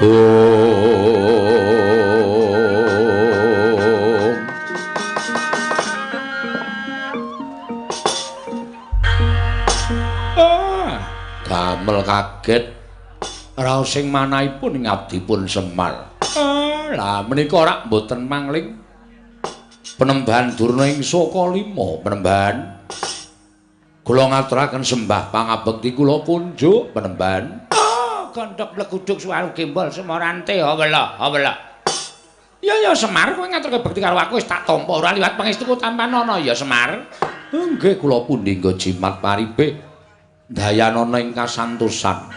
Oh. Damel kaget raos sing manahipun ing abdipun Semar. Lah menika rak mboten mangling Penembahan Durna ing Saka Lima Penembahan. Kula ngaturaken sembah pangabekti kula kunjuk Penembahan. Gondhok bleguduk suwaru gembol semorante awela awela. Ya ya Semar, kowe ngaturke bekti karo aku wis tak tampa ora liwat pangestuku tampanana ya Semar. Nggih kula pundi nggo jimat paripe dayanana ing kasantosan.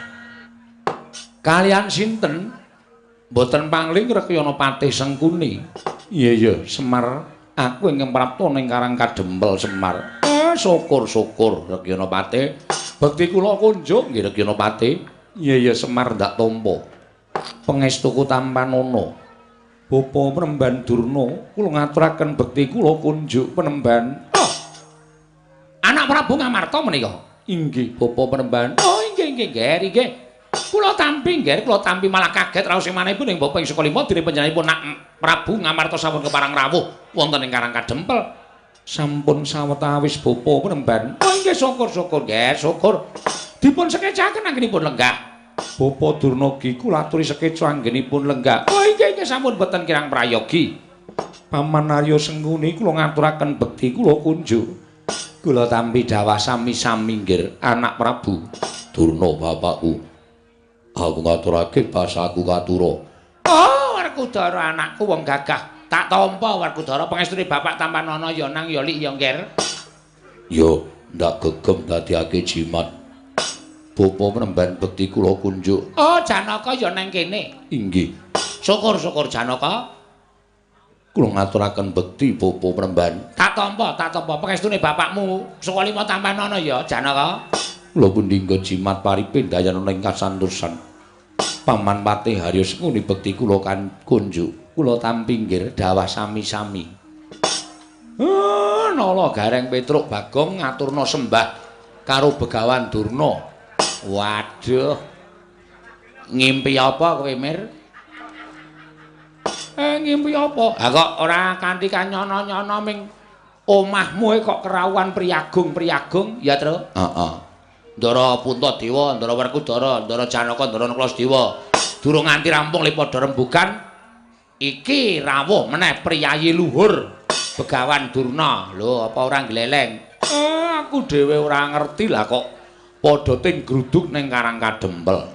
Kalian sinten? Mboten pangling Rekyana Patih Sengkuni. Iya ya Semar, aku ingkang prapta ning Karang Kadempel Semar. Syukur-syukur Rekyana Patih. Bekti kula kunjuk nggih Rekyana Patih. Iya ya Semar ndak tampa. Pangestuku tampanana. Bapa Penemban Durna, kula ngaturaken bekti kula kunjuk Penemban. Oh. Anak Prabu Ngamarta menika. Inggih Bapa Penemban. Oh inggih inggih nggih nggih. Kula tampi nggih, kula tampi malah kaget raos sing manahipun ing Bapa ing Saka Lima dene panjenenganipun nak Prabu Ngamarta sampun keparang rawuh wonten ing Karang Kadempel. Sampun sawetawis Bapa Penemban. Oh inggih syukur-syukur nggih, syukur. Dipun sekecaken anggenipun lenggah. Bapa Durna gi kula aturi sekeca anggenipun lenggah. Oh inggih inggih sampun boten kirang prayogi. Paman Arya Sengkuni kula ngaturaken bekti kula kunjuk. Kula tampi dawah sami-sami nggih anak Prabu Durna bapakku. Aku ngaturake basaku katura. Oh Werkudara anakku wong gagah. Tak tampa Werkudara pangestune bapak tampanana ya nang ya lik ya ngger. Ya ndak gegem dadiake jimat. Bapa Penemban bekti kula kunjuk. Oh Janaka ya nang kene. Inggih. Syukur-syukur Janaka. Kula ngaturaken bekti Bapa Penemban. Tak tampa, tak tampa pangestune bapakmu Saka Lima tampanana ya Janaka. Kula pundi nggo jimat paripe dayanana ing kasantosan. Paman Patih Harya Sengkuni bekti kula kan kunjuk. Kula tampi nggih dawah sami-sami. Nala Gareng Petruk Bagong ngaturna sembah karo Begawan Durna. Waduh. Ngimpi apa kowe, Mir? Ngimpi apa? Ha kok ora kanthi kanyono-nyono ming omahmu kok kerawuhan priyagung-priyagung ya, Tru? Heeh. Ndara Puntadewa, Ndara Werkudara, Ndara Janaka, Ndara Nakula. Durung nganti rampung le padha rembugan, iki rawuh meneh priyayi luhur Begawan Durna. Lho, apa ora gleleng? Aku dhewe ora ngerti lah kok padha ting gruduk ning Karang Kadempel.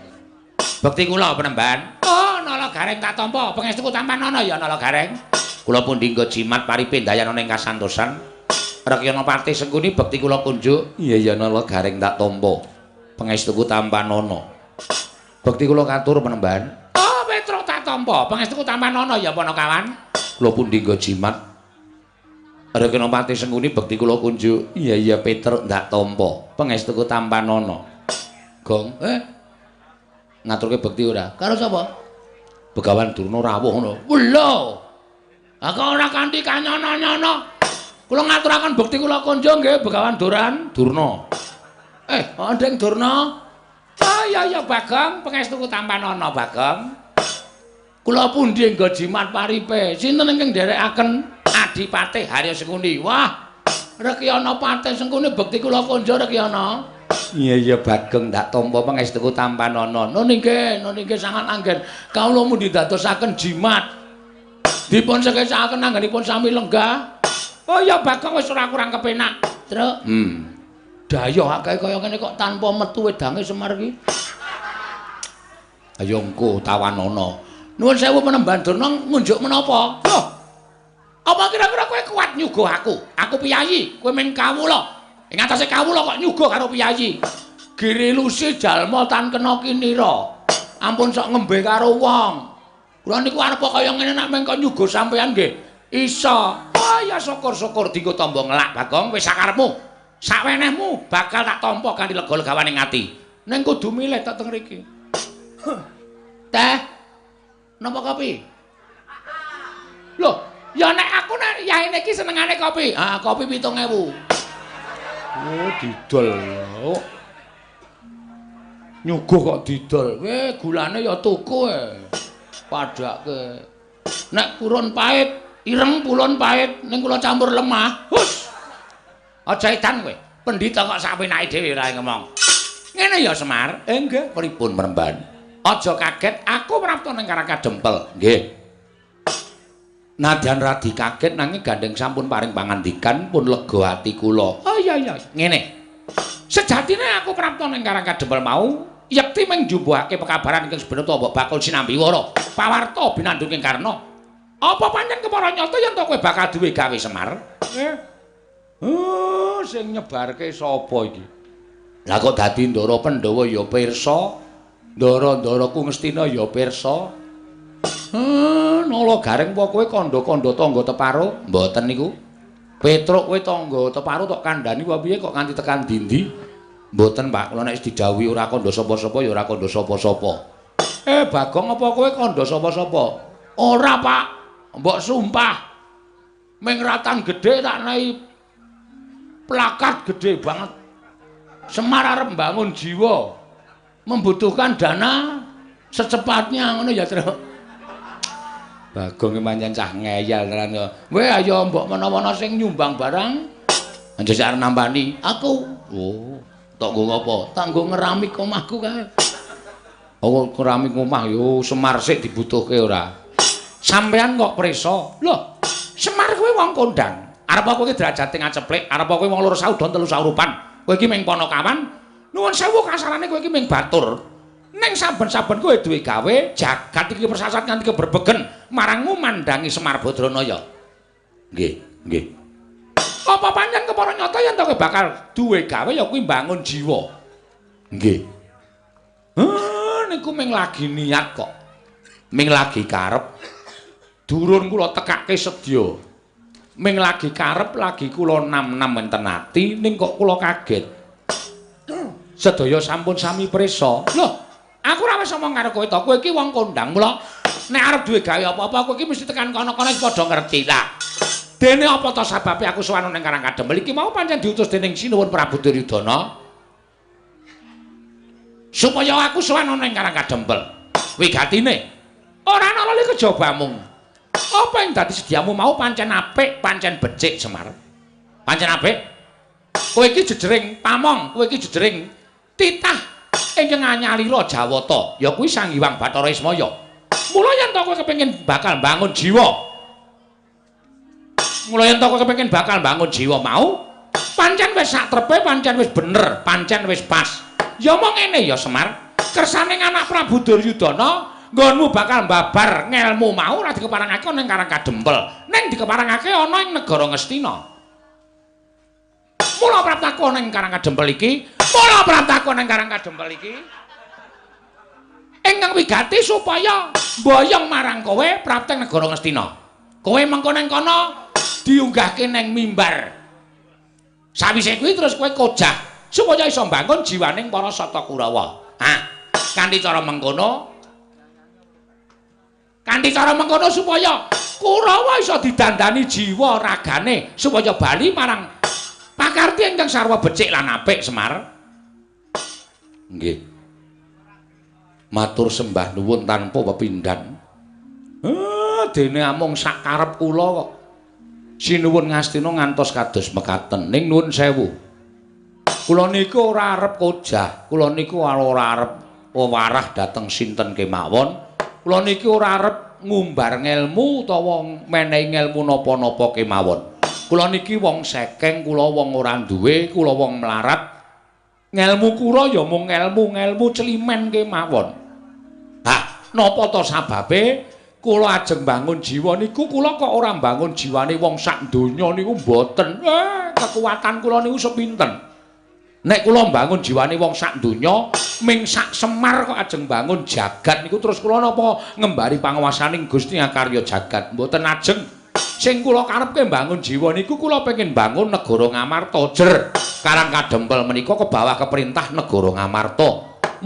Bekti kula Penemban. Oh, Nala Gareng tak tampa. Pangestuku tampanana ya Nala Gareng. Kula pundi nggo jimat paripe dayanana ing kasantosan. Rekyana Patih Sengkuni bekti kula kunjuk. Iya ya Nala Gareng tak tampa. Pangestuku tampanana. Bekti kula katur Penemban. Oh, Petruk tak tampa. Pangestuku tampanana ya Panakawan. Kula pundi nggo jimat. Rekyana Patih Sengkuni bekti kula kunjuk. Iya iya Petruk ndak tampa. Pangestuku tampanana. Gong, ngaturke bekti ora? Karo sapa? Begawan Durna rawuh ngono. Lho. Ha kok ora kanthi kanyono-nyono. Kula ngaturaken bekti kula kunjuk nggih Begawan Duran Durna. Ndeng Durna. Oh iya iya Bagong, pangestuku tampanana Bagong. Kula pundi nggo jimat paripe? Sinten ingkang nderekaken Adipatih Harya Sengkuni? Wah, Rekyana Patih Sengkuni bekti kula kunjuk Rekyana. Iya iya Bagong ndak tampa pangestuku tampanana. Nun inggih, nun inggih sangat anggen. Kawula mundi dadosaken jimat. Dipun sekecaken anggenipun sami lenggah. Oh iya Bagong wis ora kurang kepenak. Truk. Dayoh akeh kaya ngene kok tanpa metu wedange Semar iki. Ayo engko tawanana. Nuwun sewu Penemban Durna ngunjuk menapa? Loh. Apa kira-kira kowe kuat nyuguh aku? Aku piyayi, kowe ming kawula. Ing atase kawula kok nyuguh karo piyayi. Girilusi jalma tan kena kinira. Ampun sok ngembe karo wong. Kula niku arep kaya ngene nek meng kok nyuguh sampean nggih. Iso. Oh ya syukur-syukur dienggo tamba ngelak Bagong wis sakarepmu. Sawenehmu bakal tak tampa kanthi lega-legawane ati. Ning kudu milih tok teng mriki. Teh. Napa kopi? Loh, ya nek aku nek yaene iki senengane kopi. Ah, kopi 7.000. Oh, didol. Nyuguh kok didol. Kowe gulane ya tuku e. Padhake. Nek purun pahit, ireng pulun pahit, ning kula campur lemah. Hus. Aja edan kowe. Pendhita kok sak penake dhewe ora ngomong. Ngene ya Semar. Nggih, pripun Mremban? Aja kaget, aku prapta ning Karang Kadempel. Nggih. Nadyan radi kaget nanging gandeng sampun paring pangandikan pun lega ati kula. Oh iya iya, ngene. Sejatine aku prapta ning Karang Kadempel mau yekti mung njumbuhake pekabaran ingkang sebeneta mbok bakul sinambi wara. Pawarta binandhunging Karna. Apa pancen kepara nyata yen to kowe bakal duwe gawe Semar? Oh, sing nyebarke sapa iki? Lah kok dadi Ndara Pandhawa ya pirsa, Ndara-ndaraku Ngastina ya pirsa. Nala Gareng apa kowe kandha-kandha tangga teparo? Mboten niku. Petruk kowe tangga teparo tok kandhani apa piye kok nganti tekan dindi? Mboten, Pak. Kula nek didhawuhi ora kandha sapa-sapa ya ora kandha sapa-sapa. Bagong apa kowe kandha sapa-sapa? Ora, Pak. Mbok sumpah. Ming ratan gedhe tak nehi plakat gedhe banget. Semar arep mbangun jiwa. Membutuhkan dana secepatnya ngono ya, Truk. Bagong iki pancen cah ngeyel tenan kok. Kowe ayo mbok menawa sing nyumbang barang. Anjir arep nampani aku. Oh, tok nggo ngopo? Tak nggo ngeramik omahku kae. Oh, keramik omah yo Semar sik dibutuhke ora. Sampean kok prisa? Loh, Semar kowe wong kondang. Arep kowe iki derajate ngaceplik, arep kowe wong loro saudon telu saurupan. Kowe iki ming ponokawan. Nuwun sewu kasarane kowe iki ming batur. Ning saben-saben kowe duwe gawe, jagat iki persasat nganti keberbegen marangmu mandangi Semar Badranaya. Nggih, nggih. Apa pancen kepara nyata yen to kowe bakal duwe gawe ya kuwi mbangun jiwa. Nggih. Niku ming lagi niat kok. Ming lagi karep. Durun kula tekake sedya. Ming lagi karep lagi kula nam-nam enten ati ning kok kula kaget. Sedaya sampun sami prisa. Loh, aku ora wis omong karo kowe to. Kowe iki wong kondang, mula nek arep duwe gawe apa-apa kowe iki mesti tekan kono-kono padha ngerti lah. Dene apa to sababe aku sowan ning Karang Kadempel iki mau pancen diutus dening Sinuwun Prabu Duryudana supaya aku sowan ning Karang Kadempel. Wigatine ora ana lali kejabamu. Apa yang dadi sediamu mau pancen apik, pancen becik Semar. Pancen apik. Kowe iki jejering pamong, kowe iki jejering titah ingkang anyalira Jawata, ya kuwi Sang Hyang Bathara Ismaya. Mula yen to kowe kepengin bakal mbangun jiwa. Mula yen to kowe kepengin bakal mbangun jiwa mau, pancen wis sak trepe, pancen wis bener, pancen wis pas. Ya mong ngene ya Semar, kersane anak Prabu Duryudana nggonmu bakal mbabar ngelmu mau ora dikeparangake ana ing Karang Kadempel, ning dikeparangake ana ing negara Ngastina. Mula praptaku ana ing Karang Kadempel iki, mula praptaku ana ing Karang Kadempel iki ingkang wigati supaya mboyong marang kowe prapteng negara Ngastina. Kowe mengko nang kono diunggahke nang mimbar. Sawise kuwi terus kowe kojah supaya iso mbangun jiwaning para Sata Kurawa. Hah, kanthi cara mengkono, kanthi cara mengkono supaya Kurawa iso didandani jiwa ragane supaya bali marang pakarti ingkang sarwa becik lan apik Semar. Nggih. Matur sembah nuwun tanpa pepindhan. Dene amung sak karep kula kok. Sinuwun Ngastina ngantos kados mekaten. Ning nuwun sewu. Kula niku ora arep kojah, kula niku ora arep wewarah dhateng sinten kemawon. Kula niki ora arep ngumbar ngelmu utawa menehi ngelmu napa-napa kemawon. Kula niki wong sekeng, kula wong ora duwe, kula wong melarat. Ngelmu kula ya mung ngelmu-ngelmu celimen kemawon. Hah, napa to sababe kula ajeng bangun jiwa niku kula kok ora mbangun jiwane wong sak donya niku mboten. Kekuatan kula niku sepinten. Nek kula mbangun jiwane wong sak donya, ming sak Semar kok ajeng bangun jagat niku terus kula napa ngembari panguwasaning Gusti Akarya jagat. Mboten ajeng. Sing kula karepke mbangun jiwa niku kula pengin bangun negara Ngamarta jer. Karang Kadempel menika kebawah keperintah negara Ngamarta.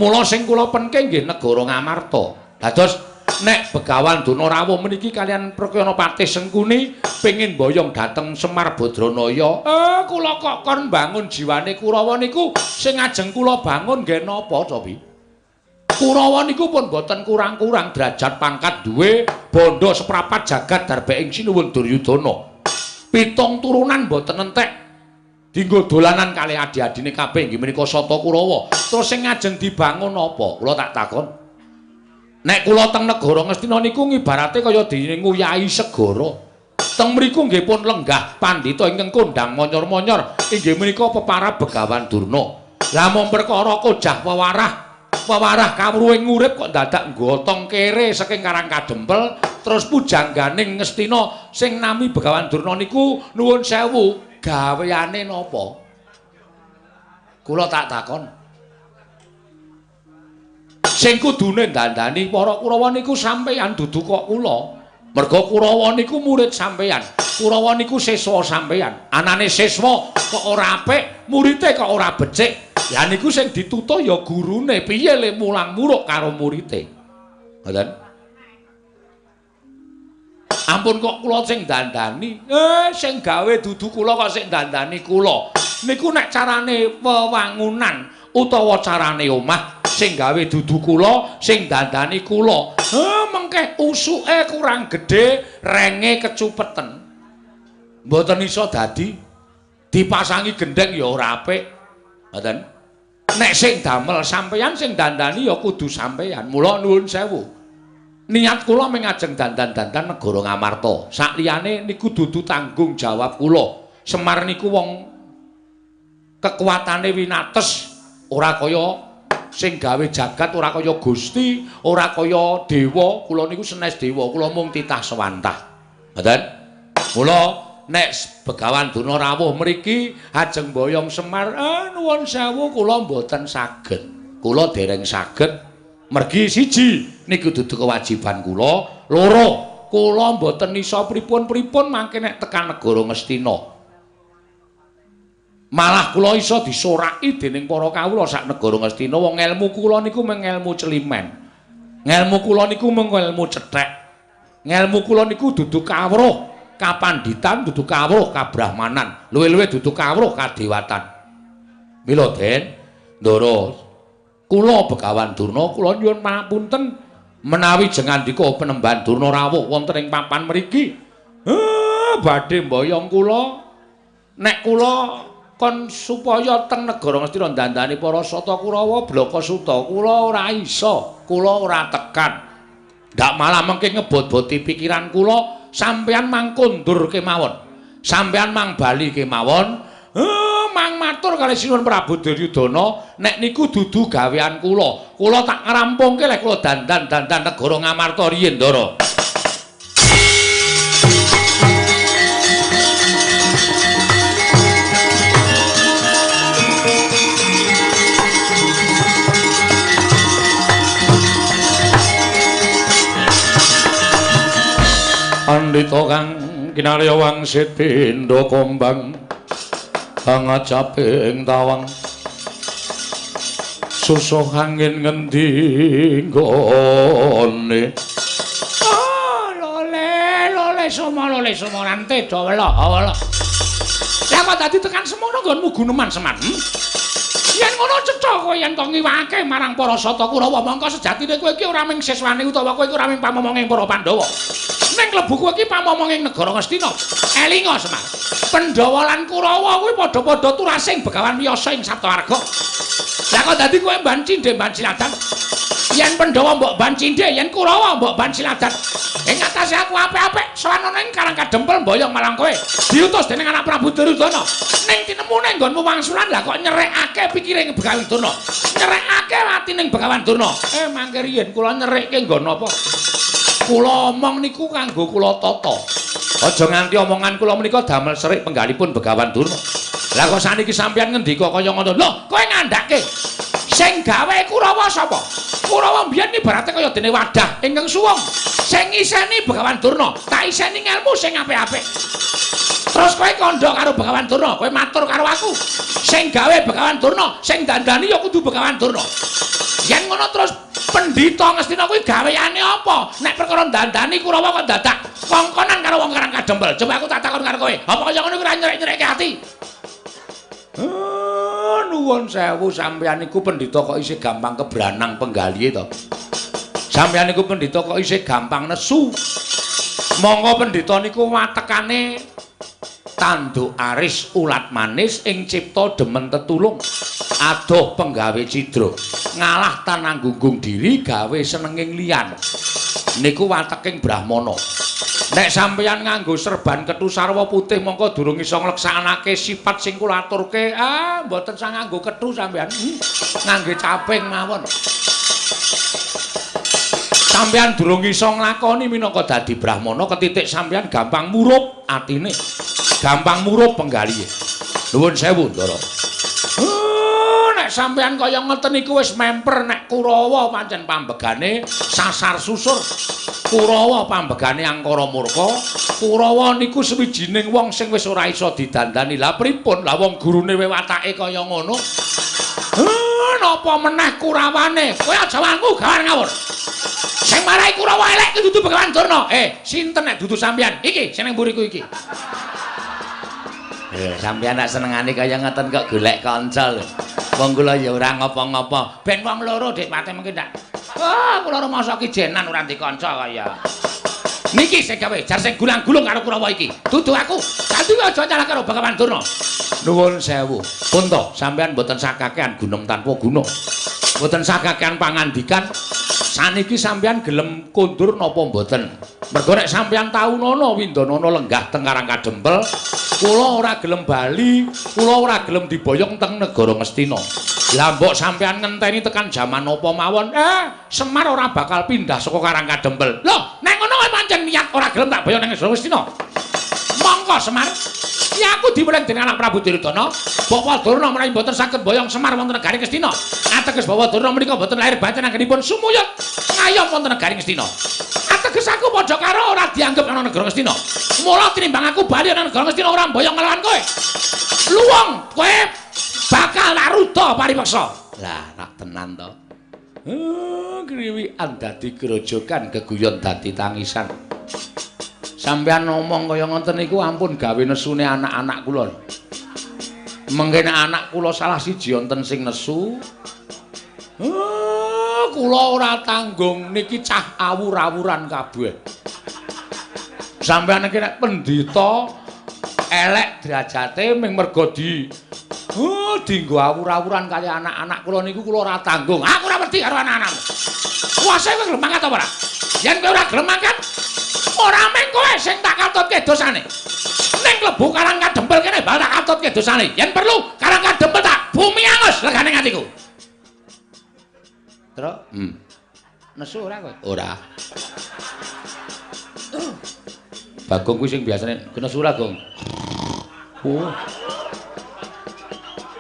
Mula sing kula penke nggih negara Ngamarta. Dados nek Begawan Duna rawuh meniki kalian Prakyana Patih Sengkuni pengin boyong dhateng Semar Badranaya. Kula kok kon bangun jiwane Kurawa niku sing ajeng kula bangun nggih napa to, Pi? Kurawa niku pun boten kurang-kurang derajat pangkat duwe bondo seprapat jagat darbe ing Sinuwun Duryudana. 7 turunan boten entek dinggo dolanan kalih adi-adine kabeh inggih menika Sata Kurawa. Terus sing ngajeng dibangun apa? Kula tak takon. Nek kula teng negara Ngastina niku ngibarate kaya dene nguyahi segara. Teng mriku nggih pun lenggah pandhita ingkang kondhang monyor-monyor inggih menika peparab Begawan Durna. Lah mung perkara kojah wewarah, wewarah kawruhing urip kok dadak nggotong kere saking Karang Kadempel terus pujangganing Ngastina sing nami Begawan Durna niku nuwun sewu gaweane napa? Kula tak takon. Sing kudune dandani para Kurawa niku sampeyan dudu kok kula. Merga Kurawa niku murid sampeyan. Kurawa niku siswa sampeyan. Anane siswa kok ora apik, murite kok ora becik. Lah niku sing ditutuh ya gurune, piye le mulang muruk karo murite. Ngoten. Ampun kok kula sing dandani. Sing gawe dudu kula kok sing dandani kula. Niku nek carane wewangunan utawa carane omah sing gawe dudu kula, sing dandani kula. Mengke usuke kurang gedhe, renge kecupeten. Mboten iso dadi dipasangi gendheng ya ora apik. Ngoten. Nek sing damel sampeyan, sing dandani ya kudu sampeyan. Mula nuwun sewu. Niat kula mung ngajeng dandan-dandan negara Ngamarta. Sakliyane niku dudu tanggung jawab kula. Semar niku wong kekuatane winates, ora kaya sing gawe jagat, ora kaya Gusti, ora kaya dewa. Kula niku senes dewa, kula mung titah sewantah. Ngoten. Mula nek Begawan Durna rawuh mriki ajeng boyong Semar, nuwun sewu kula mboten saged. Kula dereng saged. Mergi siji niku dudu kewajiban kula, loro kula mboten iso pripun-pripun mangke nek tekan negara Ngastina. Malah kula iso disoraki dening para kawula sak negara Ngastina. Wong ngelmu kula niku mung ngelmu celimen. Ngelmu kula niku mung ngelmu cethek. Ngelmu kula niku dudu kawruh kapanditan, dudu kawruh kabrahmanan, luwih-luwih dudu kawruh kadewatan. Mila Den, Ndara, kula Begawan Durna kula nyuwun pangapunten menawi jengandika penemban Durna rawuh wonten ing papan mriki. Badhe mboyong kula. Nek kula kon supaya teng negara Ngastina dandani para Sata Kurawa blaka suta, kula ora iso, kula ora tekan. Ndak malah mengke ngebot-boti pikiran kula, sampeyan mang kondur kemawon. Sampeyan mang bali kemawon. Mang matur kalih Sinuwun Prabu Duryudana, nek niku dudu gawean kula. Kula tak ngrampungke lek kula dandan-dandan negara Ngamarta riyin, Ndara. Pandhita kang kinarya wangsit pindha kombang pangajaping tawang susuh angin ngendi nggone. Lole lole somo lole somo rante do wela wela. Lah kok dadi tekan semono nggonmu guneman Semar? Yen ngono cetha kowe yen to ngiwake marang para Sata Kurawa, mongko sejatine kowe iki ora mung siswane utawa kowe iki ora mung pamomonging para Pandhawa. Ning klebu kowe iki pamomonging negara Ngastina. Elinga Semar, Pandhawa lan Kurawa kuwi padha-padha turasing Begawan Wiyasa ing Saptawarga. Lah kok dadi kowe mban cindhe mban siladan? Yen Pandhawa mbok ban cindhe, yen Kurawa mbok ban siladan. Ing atase aku apik-apik sowan ana ing Karang Kadempel mboyong marang kowe. Diutus dening anak Prabu Duryudana. Ning tinemune nggonmu wangsulan, lah kok nyerekake pikire Begawan Durna. Nyerekake atining Begawan Durna. Mangke riyin kula nyerekke nggon apa? Kula omong niku kanggo kula tata. Aja nganti omongan kula menika damel serik penggalipun Begawan Durna. Lah kok saniki sampeyan ngendika kaya ngono? Lho, kowe ngandhake. Sing gawe Kurawa sapa? Kurawa mbiyen ibarate kaya dene wadah ingkang suwung. Sing ngiseni Begawan Durna, tak iseni ngelmu sing apik-apik. Terus kowe kandha karo Begawan Durna, kowe matur karo aku. Sing gawe Begawan Durna, sing dandani ya kudu Begawan Durna. Yen ngono terus pendhita Ngastina kuwi gaweane apa? Nek perkara dandani Kurawa kok dadak kongkonan karo wong Karang Kadempel. Coba aku tak takon karo kowe, apa kaya ngono kuwi ora nyerek-nyerekke ati? Nuwun sewu, sampeyan niku pendhita kok isih gampang kebranang penggalihe to. Sampeyan niku pendhita kok isih gampang nesu. Monggo pendhita niku watekane tanduk aris ulat manis ing cipta demen tetulung. Adoh penggawe cidra, ngalah tanang gunggung diri gawe senenging liyan. Niku wateking Brahmana. Nek sampeyan nganggo serban kethu sarwa putih mongko durung iso ngleksanake sifat sing kula aturke. Ah, mboten sang nganggo kethu sampeyan. Ngangge caping mawon. Sampeyan durung iso nglakoni minangka dadi Brahmana, ketitik sampeyan gampang murup atine. Gampang murup penggalihe. Nuwun sewu, Ndara. Nek sampeyan kaya ngoten niku wis memper nek Kurawa pancen pambegane sasar susur. Kurawa pambegane angkara murka. Kurawa niku sewijining wong sing wis ora iso didandani. Lah pripun? Lah wong gurune watake kaya ngono. Napa meneh Kurawane? Kowe aja wangku gawan ngawur. Sing marai Kurawa elek ki dudu Begawan Durna. Sinten nek dudu sampeyan? Iki sing nang mburiku iki. Sampeyan nek senengane kaya ngoten kok golek kanca lho. Wong kula ya ora ngopo-ngopo. Ben wong loro Dik Pate mungkin ndak. Ah, kula rumangsa ki jenan ora ndek kanca kaya. Niki sing gawe jar sing gulang-gulung karo Kurawa iki. Dudu aku. Dadi aja nyalah karo Begawan Durna. Nuwun sewu. Pun to, sampeyan mboten sakakean gunem tanpa guna. Mboten sakakean pangandikan. Saniki sampeyan gelem kondur napa mboten? Mergo nek sampeyan taunono Windanana lenggah teng Karang Kadempel, kula ora gelem bali, kula ora gelem diboyong teng negara Ngastina. Lah mbok sampeyan ngenteni tekan jaman napa mawon, Semar ora bakal pindah saka Karang Kadempel. Lho, nek ngono wae pancen niat ora gelem tak boyong nang negara Ngastina. Monggo Semar. Ya aku diweling dening anak Prabu Duryudana, Bapak Durna menawi mboten saged boyong Semar wonten negari Ngastina. Ateges Bapak Durna menika mboten lahir batin anggenipun sumuyut ngayom wonten negari Ngastina. Ateges aku padha karo ora dianggep ana negara Ngastina. Mula tinimbang aku bali ana negara Ngastina ora mboyong nglawan kowe. Luwung kowe bakal naruda paripeksa. Lah rak tenan to. Kriwikan dadi grojogan, geguyon dadi tangisan. Sampeyan ngomong kaya ngoten niku ampun gawe nesune anak-anak kula. Mengke nek anak kula salah siji wonten sing nesu, kula ora tanggung niki cah awur-awuran kabeh. Sampeyan iki nek pendhita elek derajate ming mergo dinggo awur-awuran kali anak-anak kula niku kula ora tanggung. Aku ora wedi karo anak-anakmu. Kuwase kowe gelem mangkat apa ora? Yen kowe ora gelem mangkat, ora mung kowe sing tak katutke dosane. Ning klebu Karang Kadempel kene bakal tak katutke dosane. Yen perlu Karang Kadempel tak bumi angus legane atiku. Truk, Nesu ora kowe? Ora. Bagong kuwi sing biasane nesu ora, Gong? Oh.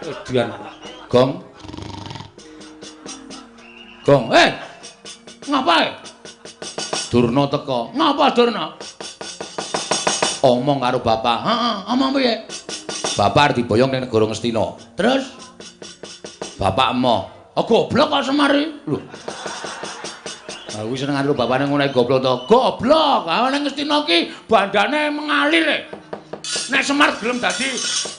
Edian. Gong. Gong, Ngapa? Durna teka. Ngapa Durna? Omong karo bapak. Heeh, omong piye? Bapak arep diboyong ning negara Ngastina. Terus bapak emoh. Oh, goblok kok Semar iki. Lho. Aku seneng karo bapakne ngono goblok to. Goblok. Ah ning Ngastina ki bandane mengalir. Nek Semar gelem dadi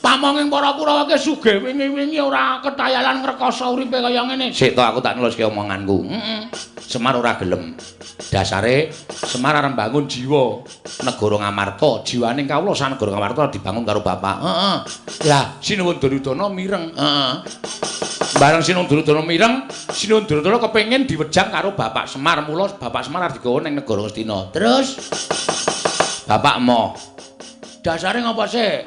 pamonging para Kurawa ki sugih wingi-wingi ora ketayalan ngrekoso uripe kaya ngene. Sik to aku tak neluske omonganku. Heeh. Semar ora gelem. Dasare Semar arep mbangun jiwa negara Ngamarta, jiwane kawula sak negara Ngamarta dibangun karo bapak. Heeh. Lah Sinuwun Duryudana mireng. Heeh. Bareng Sinuwun Duryudana mireng, Sinuwun Duryudana kepengin diwejang karo bapak Semar, mula bapak Semar arep digawa ning negara Ngastina. Terus bapak emoh. Dasare ngapa sih?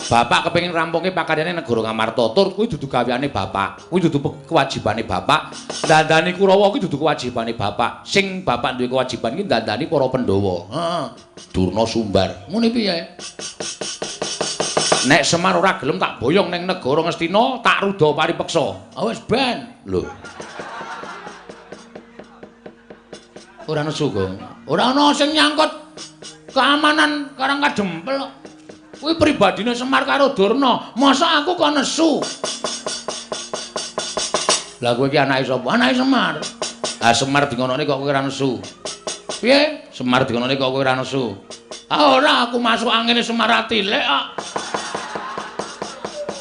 Bapak kepengin rampungke pakaryane negara Ngamarta, tur kuwi dudu gaweane bapak, kuwi dudu kewajibane bapak. Dandani Kurawa kuwi dudu kewajibane bapak. Sing bapak duwe kewajiban ki dandani para Pandhawa. Heeh. Durna sumbar. Ngene piye? Nek Semar ora gelem tak boyong ning negara Ngastina, tak ruda paripeksa. Ah wis ben. Lho. Ora nesu, Gong. Ora ana sing nyangkut keamanan Karang Kadempel. Kuwi pribadine Semar karo Durna. Masa aku kok nesu? Lah kowe iki anake sapa? Anake Semar. Ah Semar dingonone kok kowe ora nesu. Piye? Semar dingonone kok kowe ora nesu. Ah ora, aku masuk angine Semar atilik kok.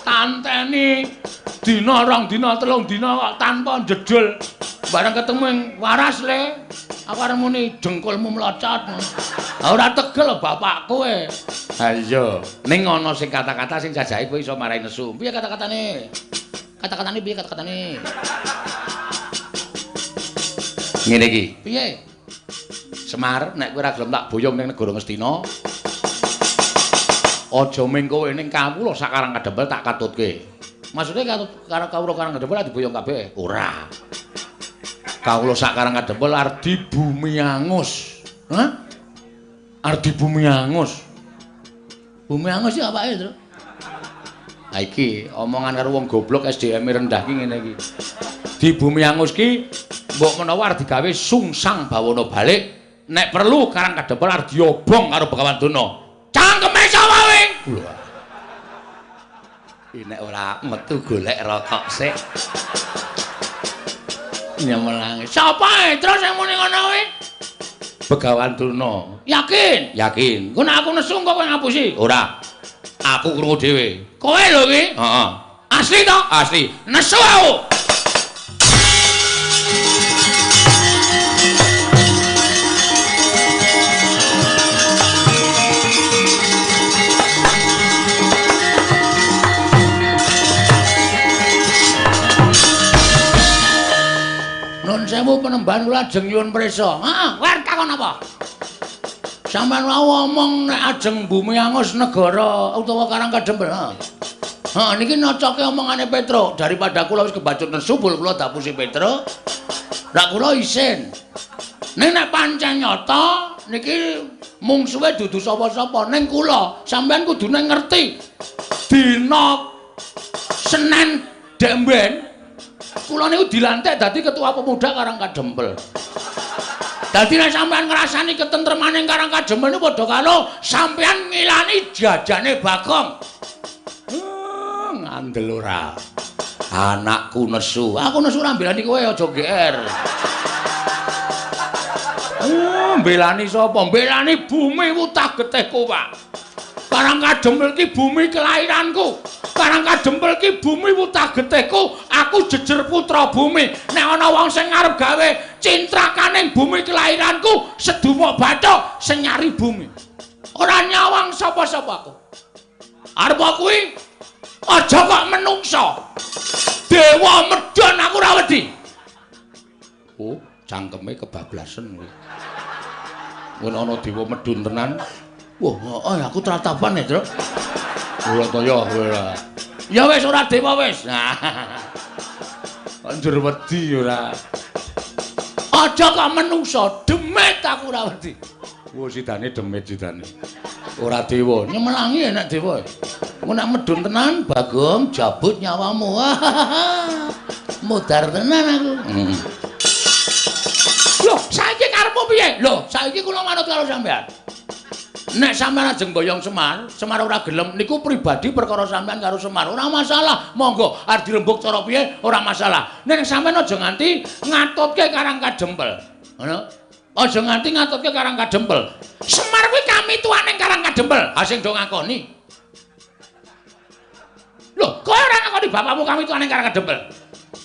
Tanteni Dina rong dina telung dina kok tanpa njedul. Bareng ketemu ing waras le. Aku arep muni dengkulmu mlocot. Ora tegel bapak kowe. Ha iya, ning ana sing kata-kata sing jajake kowe iso marai nesu. Piye kata-katane? Kata-katane piye kata-katane? Ngene iki. Piye? Semar, nek kowe ora gelem tak boyong ning negara Ngastina. Aja ming kowe ning kawula sak Karang Kadempel tak katutke. Maksude katut karo kawula Karang Kadempel diboyong kabeh? Ora. Kawula sak Karang Kadempel arep dibumi angus. Hah? Arep dibumi angus. Bumi angus iki apake, Tru? Ha iki omongan karo wong goblok SDM rendah ki ngene iki. Di bumi angus ki mbok menawa arep digawe sungsang bawana balik, nek perlu Karang Kadempel arep diobong karo Begawan Durna. Cangkeme sapa kowe? Lho. Nek ora metu golek rokok sik. Nyemelangi. Sapa terus sing muni ngono kuwi? Begawan Durna. Yakin? Yakin. Engko nek aku nesu engko kowe ngapusi? Ora. Aku krungu dhewe. Kowe lho iki? Heeh. Asli to? Asli. Nesu aku. Nun sewu penembahan kula ajeng nyuwun prisa. Heeh, kowe arep takon apa? Sampeyan wau omong nek ajeng bumi angus negara utawa Karang Kadempel. Heeh. Heeh, niki nocoke omongane Petruk. Daripada kula wis kebacut nesu bul kula dapusi Petruk. Lah kula isin. Ning nek pancen nyata niki mungsuhe dudu sapa-sapa ning kula, sampeyan kudune ngerti. Dina Senin demben kula niku dilantik dadi ketua pemuda Karang Kadempel. Dadi nek sampeyan ngrasani ketentremane Karang Kadempel niku padha karo sampeyan ngilani jajane Bagong. Ngandel ora. Anakku nesu. Aku nesu ora mbelani kowe aja GR. Mbelani sapa? Mbelani bumi wutah getihku, Pak. Karang Kadempel ki bumi kelahiranku. Karang Kadempel ki bumi wutah getihku. Aku jejer putra bumi. Nek ana wong sing arep gawe cintrakaning bumi kelahiranku, sedumuk bathuk sing nyari bumi. Ora nyawang sapa-sapa aku. Arep kuwi aja kok menungsa. Dewa medhon aku ora wedi. Oh, cangkeme kebablasen kuwi. Ngono ana dewa medhun tenan. Wah, heeh aku tratapan ya, Truk. Ora to ya ora. Ya wis ora dewa wis. Nah. Njur wedi ora. Aja kok menungsa, demit aku ora wedi. Wah, sidane demit sidane. Ora dewa, nyemelangi nek dewa. Engko nek medhun tenan Bagong jabut nyawamu. Mudar tenan aku. Loh, saiki karepmu piye? Loh, saiki kula manut karo sampean. Nek sampean ajeng boyong Semar, Semar ora gelem niku pribadi perkara sampean karo Semar. Ora masalah, monggo arep dirembug cara piye ora masalah. Nek sampean aja nganti ngatutke Karang Kadempel. Ngono. Aja nganti ngatutke Karang Kadempel. Semar kuwi kamituane Karang Kadempel. Ha sing do ngakoni. Lho, kowe ora ngakoni bapakmu kamituane Karang Kadempel.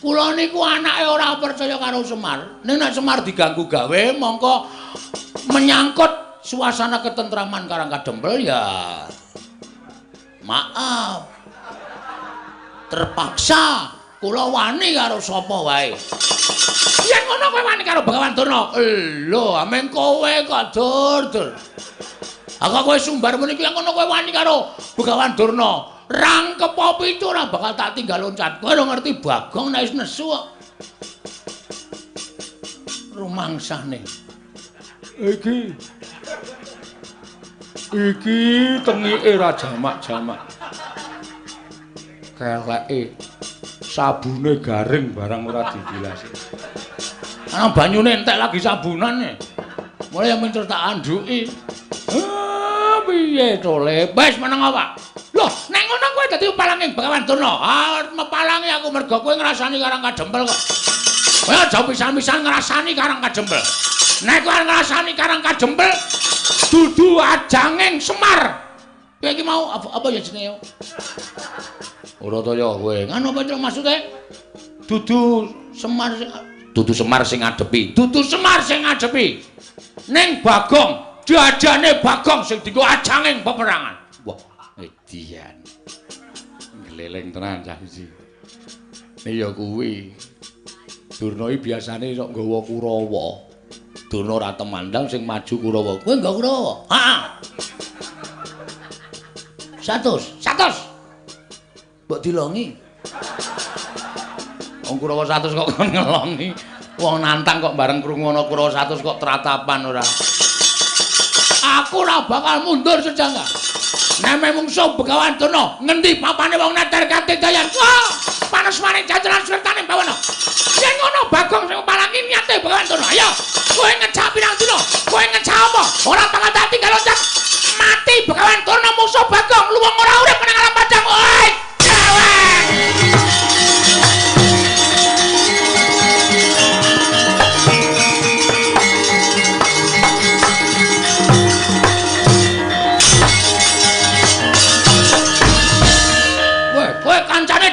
Kula niku anake ora percaya karo Semar. Ning nek Semar diganggu gawe mongko menyangkut suasana ketentraman Karang Kadempel ya maaf terpaksa kula wani karo sapa wae. Yen ngono kowe wani karo Begawan Durna. Lho, amen kowe kok dur-dur. Aku kowe sumbar muni kuwi ngono kowe wani karo Begawan Durna. Rangkep pitu ora bakal tak tinggal loncat. Kowe ora ngerti Bagong nek wis nesu kok. Rumangsane. Iki iki tengike ra jamak-jamak. Keleke sabune garing barang ora dibilasi. Ana banyune entek lagi sabunane. Mulai yang minter tak andhuki. Piye to le? Wis meneng apa? Loh, nek ngono kowe dadi palanging Begawan Durna. Ah, mepalangi aku mergo kowe ngrasani Karang Kadempel kok. Kowe aja pisan-pisan ngrasani Karang Kadempel. Nek kowe ngrasani Karang Kadempel dudu ajanging Semar. Kowe iki mau apa ya jenenge? Ora ta ya kowe. Ngono apa Truk maksude? Dudu Semar sing dudu Semar sing ngadepi. Dudu Semar sing ngadepi. Ning Bagong, jajane Bagong sing dienggo ajanging peperangan. Wah, edian. Gleleng tenan cah siji. Ya kuwi. Durna iki biasane sok nggawa Kurawa. Durna ora temandang sing maju Kurawa. Kowe nggawa Kurawa? Heeh. 100. 100. Mbok dilongi. Wong Kurawa 100 kok kon ngelongi. Wong nantang kok bareng krungu ana Kurawa 100 kok tratapan ora. Aku ora bakal mundur sejangka. Neme mungsuh Begawan Durna, ngendi papane wong neter katidayan. Wah, panas maning jajaran swertane bawana. Yen ngono Bagong sing palangi niate Begawan Durna. Ayo, kowe ngejak pirang dina? Kowe ngejak apa? Ora bakal tak tinggal loncat. Mati Begawan Durna mungsuh Bagong, luwung ora urip nang alam padang. Oi, cewek.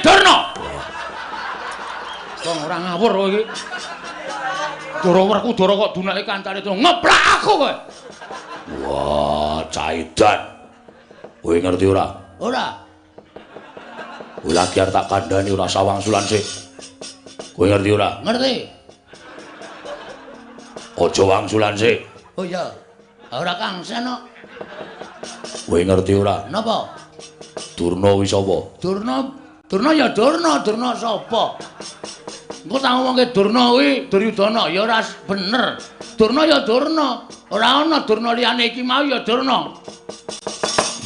Durna. Wong ora ngawur kowe iki. Dara Werkudara kok dunake kancane Durna. Ngeplak aku kowe. Wah, caidan. Kowe ngerti ora? Ora. Kowe lagi arep tak kandhani ora sawang sulan sik. Kowe ngerti ora? Ngerti. Aja wangsulan sik. Oh iya. Ora kangsen kok. Kowe ngerti ora? Napa? Durna kuwi sapa? Durna Durna ya Durna, Durna sapa? Engko tak ngomongke Durna kuwi Duryudana ya ora bener. Durna ya Durna, ora ana Durna liyane iki mau ya Durna.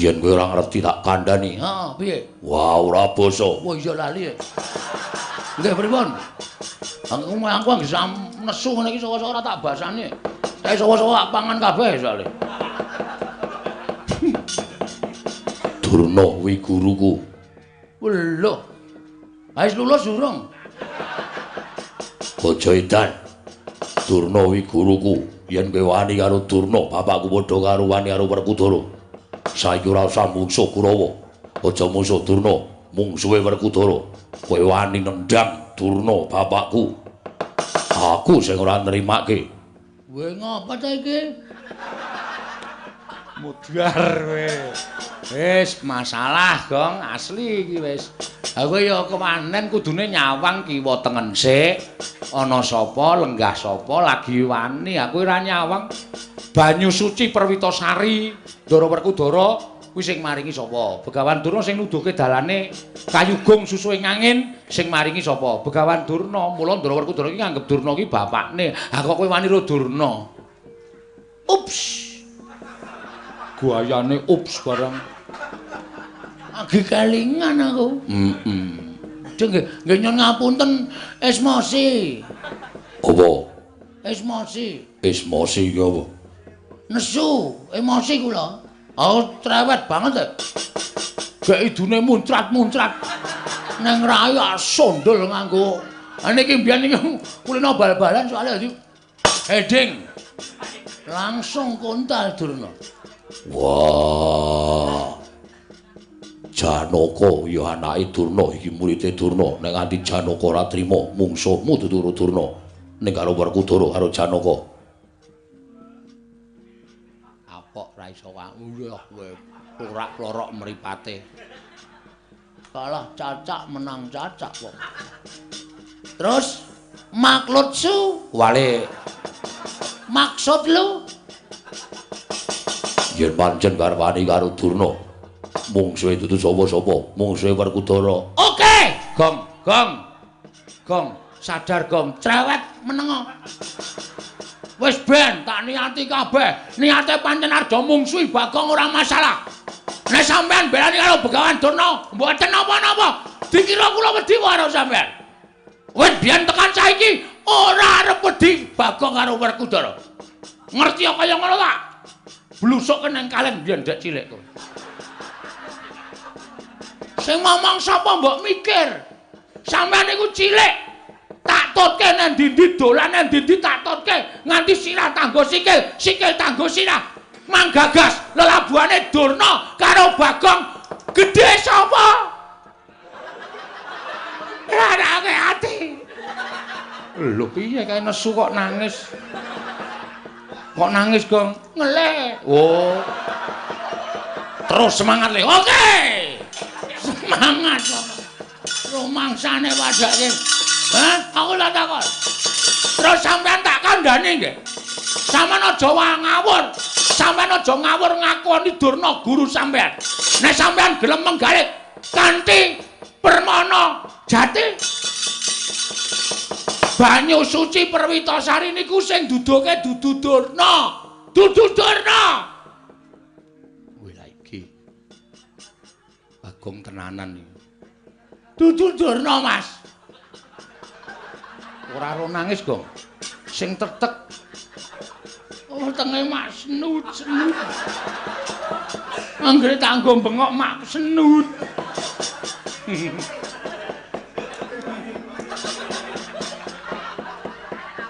Yen kowe ora ngerti tak kandhani. Heeh, piye? Wah, ora basa. Wah, iya lali. Nggih, pripun? Aku anggere nesu ngene iki saka-saka ora tak basane. Saiki saka-saka tak pangan kabeh soalé. Durna kuwi guruku. Lho. Wis lulus urung? Aja edan. Durna kuwi guruku. Yen kowe wani karo Durna, bapakku padha karo wani karo Werkudara. Saiki ora usah mungsuh Kurawa. Aja mungsuh Durna, mungsuhe Werkudara. Kowe wani nendang Durna bapakku. Aku sing ora nrimake. Kowe ngapa ta iki? Mudhar kowe. Wis masalah, Gong, asli iki wis. Ha kowe ya kewanen kudune nyawang kiwa tengen sik. Ana sapa, lenggah sapa lagi wani. Aku ora nyawang. Banyu suci Perwitasari, Ndara Werkudara kuwi sing maringi sapa? Begawan Durna sing nuduhke dalane kayugung susuhe angin sing maringi sapa? Begawan Durna. Mula Ndara Werkudara iki nganggep Durna iki bapakne. Ha kok kowe wani ro Durna? Ups. Guayane ups bareng. Agi kelingan aku. Heeh. Nggih nyuwun ngapunten esmosi. Apa? Esmosi. Esmosi iki apa? Nesu, emosi kula. Aku trewet banget. Gek idune muncrat-muncrat. Neng rai sondol nganggo. Ha niki mbiyen niki kulino bal-balan soalnya dadi heading. Langsung kontal Durna. Wah. Janaka ya anake Durna iki murite Durna. Nek nganti Janaka ora trima mungsuhmu dudu Durna. Ning karo Werkudara karo Janaka. Apok ra iso wae kowe plorak-plorok mripate. Kalah cacak menang cacak kok. Terus maklutsu wale. Maksud lu yen pancen garwane karo Durna. Mungsuhe dudu sapa-sapa, mungsuhe Werkudara. Oke, Gong, Gong. Gong, sadar Gong, cerewet menengo. Wis ben tak niati kabeh. Niate pancen arep mungsuhi Bagong ora masalah. Nek sampean belani karo Begawan Durna, mboten napa-napa. Dikira kula wedi karo sampean. Wis biyen tekan saiki ora arep wedi Bagong karo Werkudara. Ngerti kaya ngono ta? Blusuk nang kaleng biyen dek cilik kowe. Sing ngomong sapa mbok mikir. Sampeyan niku cilik. Tak tutke nang ndi-ndi dolan nang ndi-ndi tak tutke nganti sirah tanggo sikil, sikil tanggo sirah. Manggagas lelabuhane Durna karo Bagong gedhe sapa? Ranake ati. Lho piye kae nesu kok nangis? Kok nangis, Gong? Ngelih. Oh. Terus semangat le. Oke. Semangat kok. Rumangsane padake. Hah? Aku tak takon. Terus sampean tak kandhani nggih. Sampeyan aja ngawur. Sampeyan aja ngawur ngakoni Durna guru sampean. Nek sampean gelem menggalih kanthi permana jati banyu suci Perwitasari niku sing duduke dudu Durna. Dudu Durna. Wih lha iki. Bagong tenanan iki. Dudu Durna, Mas. Ora ro nangis, Gong. Sing tetek. Oh, tenge mak senut, senut. Anggere tanggo bengok mak senut.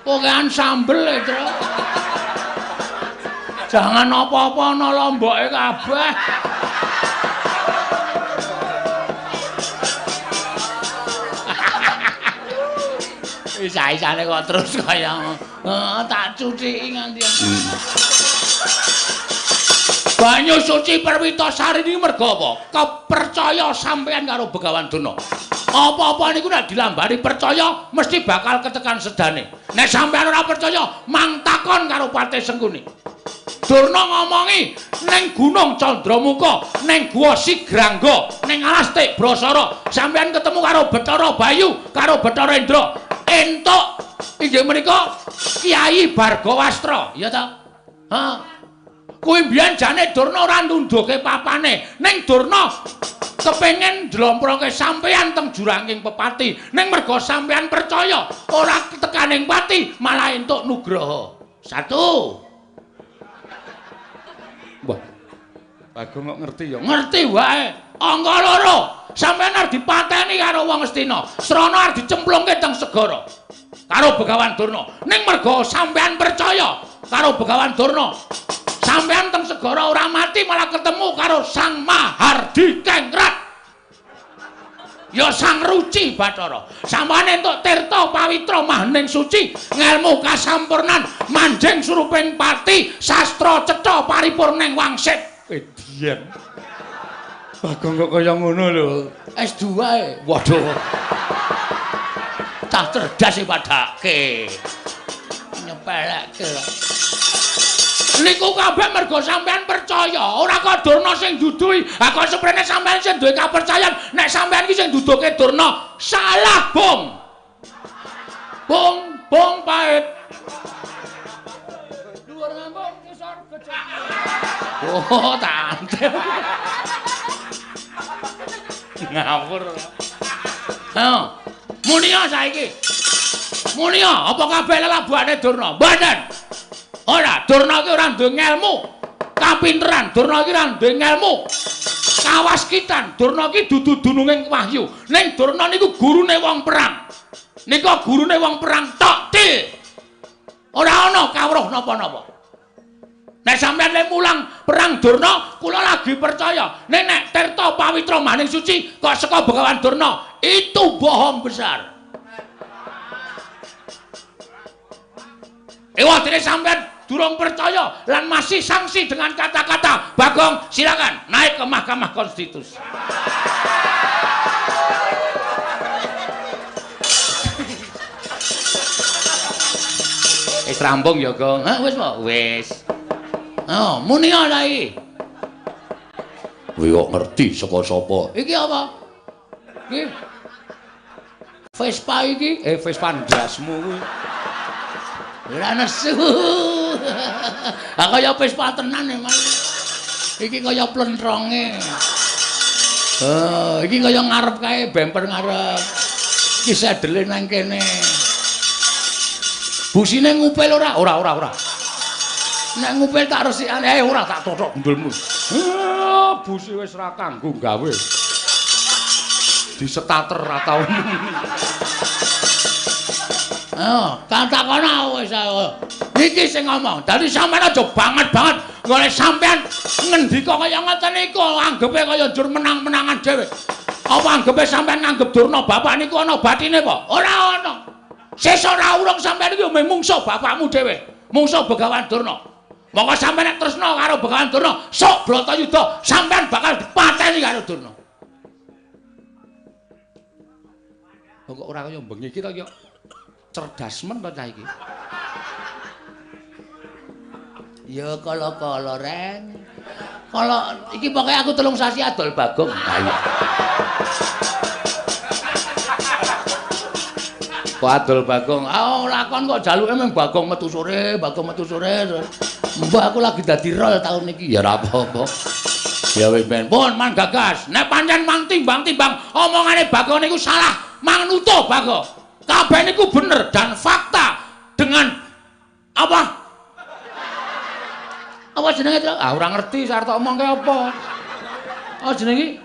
Pokokan sambel e, Tru. Jangan apa-apa ana lomboke kabeh. Isa-isane kok terus kaya tak cuciki nganti. Banyu suci Perwitasari niki mergo apa? Kepercaya sampean karo Begawan Durna. Apa-apa niku nek dilambari percaya mesti bakal ketekan sedane. Nek sampean ora percaya, mang takon karo Patih Sengkuni. Durna ngomongi ning Gunung Candramuka, ning Guwa Sigrangga, ning Alas Tik Brasara, sampean ketemu karo Bathara Bayu, karo Bathara Indra. Entuk inggih menika Kyai Bargawastra, ya ta? Ha. Kuwi mbiyen jane Durna ora nundhuke papane, ning Durna kepengin njlomproke sampeyan teng juranging pepati, ning merga sampeyan percaya ora tekaning pati malah entuk nugraha. Satu. Wah. Bagong kok ngerti ya? Ngerti wae. Angka loro, sampeyan arep dipateni karo wong Astina. Srana arep dicemplungke teng segara karo Begawan Durna. Ning merga sampeyan percaya karo Begawan Durna, sampeyan teng segara ora mati malah ketemu karo Sang Mahardikengrat. Ya Sang Ruci Bathara. Sampeyan entuk tirta pawitra mahning suci, ngelmu kasampurnan, manjing suruping pati, sastra cetha paripurning wangsit. Edian. Bagong kok kaya ngono lho. S2 e. Waduh. Cah cerdas e padake. Nyepelekke. Niku kabeh mergo sampean percaya, ora kok Durna sing duduhi. Ha kok seprene sampean sing duwe kapercayan nek sampean iki sing duduhke Durna, salah, Bung. Bung, bung pahit. Dhuwur ngambung ngisor gejek. Oh, tante. Ngawur. Ha, munia saiki. Munia, apa kabeh lelabuhane Durna? Mboten. Ora, Durna iki ora duwe ngelmu kapinteran, Durna iki ora duwe ngelmu kawaskitan, Durna iki dudu dununging wahyu. Ning Durna niku gurune wong perang. Nika gurune wong perang tok til. Ora ana kawruh napa-napa. Nek sampeyan le mulang perang Durna, kula lagi percaya. Nek nek tirta pawitra maning suci kok saka Begawan Durna, itu bohong besar. Ewa dene sampeyan durung percaya lan masih sanksi dengan kata-kata Bagong, silakan naik ke Mahkamah Konstitusi. Wis rampung ya, Gong. Hah, wis po? Wis. Oh, muni ora iki. Kowe kok ngerti saka sapa? Iki apa? Iki Vespa iki, Vespa ndasmu kuwi. Ora nesu. Ha kaya Vespa tenan e, Mas. Iki kaya plentronge. Oh, iki kaya ngarep kae, bemper ngarep. Iki sedele nang kene. Busine ngupil ora? Ora, ora, ora. Nek ngupil tak resikane, ora tak tothok gundulmu. Busi wis ora kanggo gawe. Disetater ra tau. Oh, takono wis ayo. Niki sing ngomong. Dadi sampean aja banget-banget golek sampean ngendika kaya ngoten niku, anggepe kaya njur menang-menangan dhewe. Apa anggepe sampean nganggep Durna bapak niku ana batine apa? Ora ana. Sesuk ora urung sampean iki mung mungsuh bapakmu dhewe. Mungsuh Begawan Durna. Monggo sampean nek tresna karo Begawan Durna, sok Bratayuda sampean bakal dipateni karo Durna. Kok ora kaya bengi iki to ya. Cerdas men to cah iki. Ya kala-kala reng. Kala iki pokoke aku 3 sasi adol Bagong. Ha iya. Kok adol Bagong? Ah lakon kok jaluke mung Bagong metu sore, Bagong metu sore. Mbah aku lagi dadi rol taun iki. Ya ora apa-apa. Ya wis ben. Pun man gagas. Nek pancen mang timbang-timbang omongane Bagong niku salah, mang nutuh Bagong. Kabeh niku bener dan fakta dengan apa? Apa jenenge to? Ah ora ngerti arep tak omongke apa. Apa jenenge?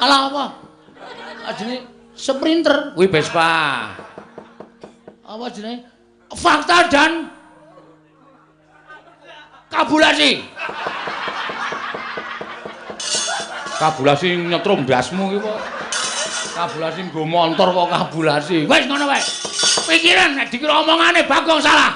Alah apa? Ah jenenge Sprinter kuwi Vespa. Apa jenenge? Fakta dan kabulasi. Kabulasi nyetrum ndasmu iki kok. Kabulasi nggo montor kok kabulasi. Wis ngono wae. Pikiran nek dikira omongane Bagong salah.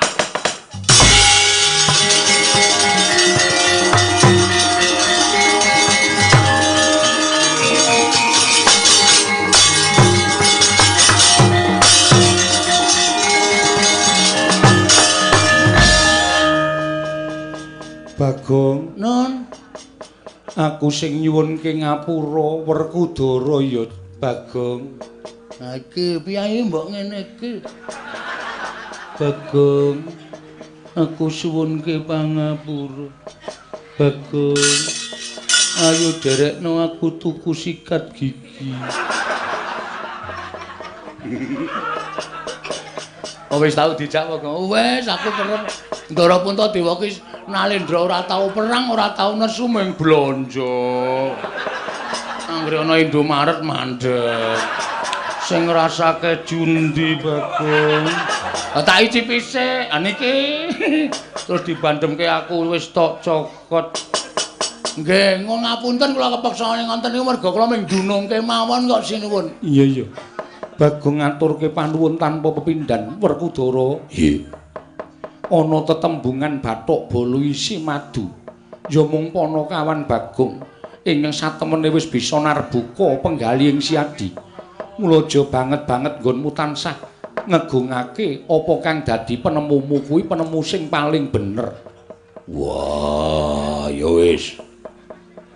Bagong, nun, aku sing nyuwunke ngapura Werkudara ya Bagong. Nah iki piye mbok ngene iki? Bagong, aku suwunke pangapura. Bagong, ayo derekno aku tuku sikat gigi. Oh wis tau dijak kok. Wis aku kerep Ndara Puntadewa ki Nalendra ora tau perang, ora tau nesu mung blonjo. Anggere ana Indomaret mandek. Sing ngrasake jundi Bagong. Tak icipi sik. Ha niki terus dibandemke aku wis tok cokot. Nggih, ngapunten kula kepeksa ngoten niku merga kula mung dunungke mawon kok sinuwun. Iya iya. Bagong ngaturke panuwun tanpa pepindhan Werkudara. Nggih. Ana tetembungan bathuk bolu isi madu. Ya mung panakawan Bagong ingkang satemene wis bisa narbuka penggali ing Siadi. Mula aja banget-banget nggonmu tansah ngegungake apa kang dadi penemumu kuwi penemu sing paling bener. Wah, ya wis.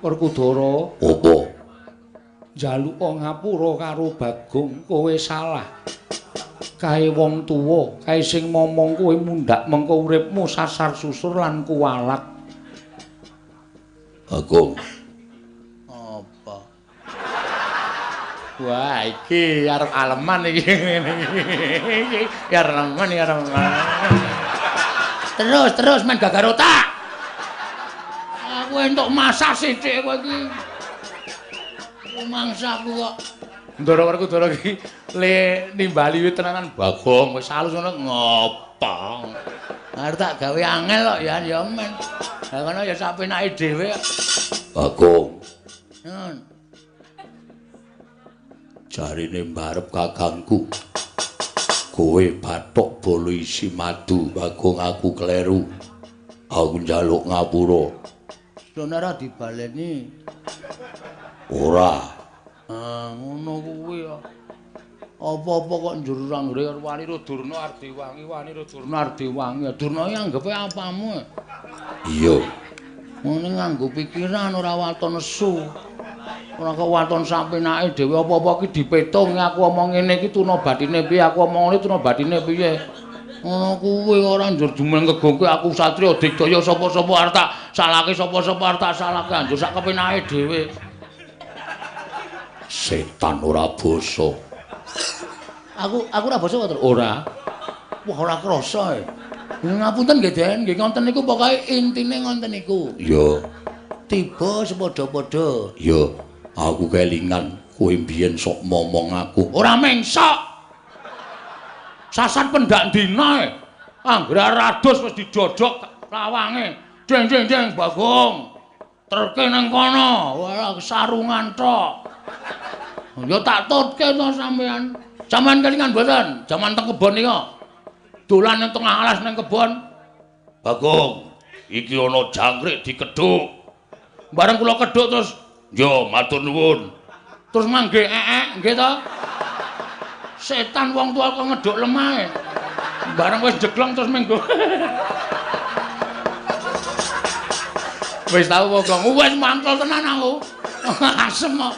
Werkudara, apa? Njaluk ngapura karo Bagong, kowe salah. Kae wong tuwa, kae sing momong kowe mundhak mengko uripmu sasar susur lan kuwalat. Bagong. Apa? Wah, iki arep aleman iki ngene iki. Ya remen ya remen. Terus terus men gagar otak. Aku entuk masak sithik kowe iki. Mangsaku kok. Ndara Werkudara iki le nimbali wit tenanan Bagong wis halus ngono ngopo. Arep tak gawe angel kok ya ya men. Lah ngono ya sak penake dhewe. Bagong. Nun. Jarine mbarep kakangku. Kowe bathok bolo isi madu, Bagong aku kleru. Aku njaluk ngapura. Sono ora dibaleni. Ora. Ah, ngono kuwi ya. Apa-apa kok njur anggere wani ro Durna Ardewangi, wani ro Durna Ardewangi. Durna iki anggepe apamu? Iya. Ngene nganggo pikiran ora waton nesu. Ora kok waton sapenake dhewe apa-apa iki dipetung aku omong ngene iki tuna batine piye, aku omong ngene tuna batine piye. Ngono kuwi ora njur jumeng kegongke aku satriya digdaya sapa-sapa arep tak salahke sapa-sapa arep tak salahke anjur sak kepenake dhewe. Setan ora basa. Aku ora basa kok, Ora. Wah, ora krasa e. Ngapunten nggih, Den, nggih ngoten niku pokoke intine ngoten niku. Iya. Tiba sepadha-padha. Iya, aku kelingan kowe mbiyen sok momong aku. Ora mengsok. Sasan pendak dina e. Anggere rados wis didodok lawange. Deng deng deng Bagong. Terke nang kono, ora sarungan tok. Ya tak tutke to sampean. Sampean kelingan mboten? Jaman teng kebon nika. Dolan nang tengah alas nang kebon. Bagong, iki ana jangkrik dikedhuk. Bareng kula kedhuk terus, "Yo, matur nuwun." Terus mangge ekek, nggih to? Setan wong tua kok ngedhuk lemahe. Bareng wis jeglong terus minggu. Wis tau Bagong, wis mangkel tenan aku. Asem kok.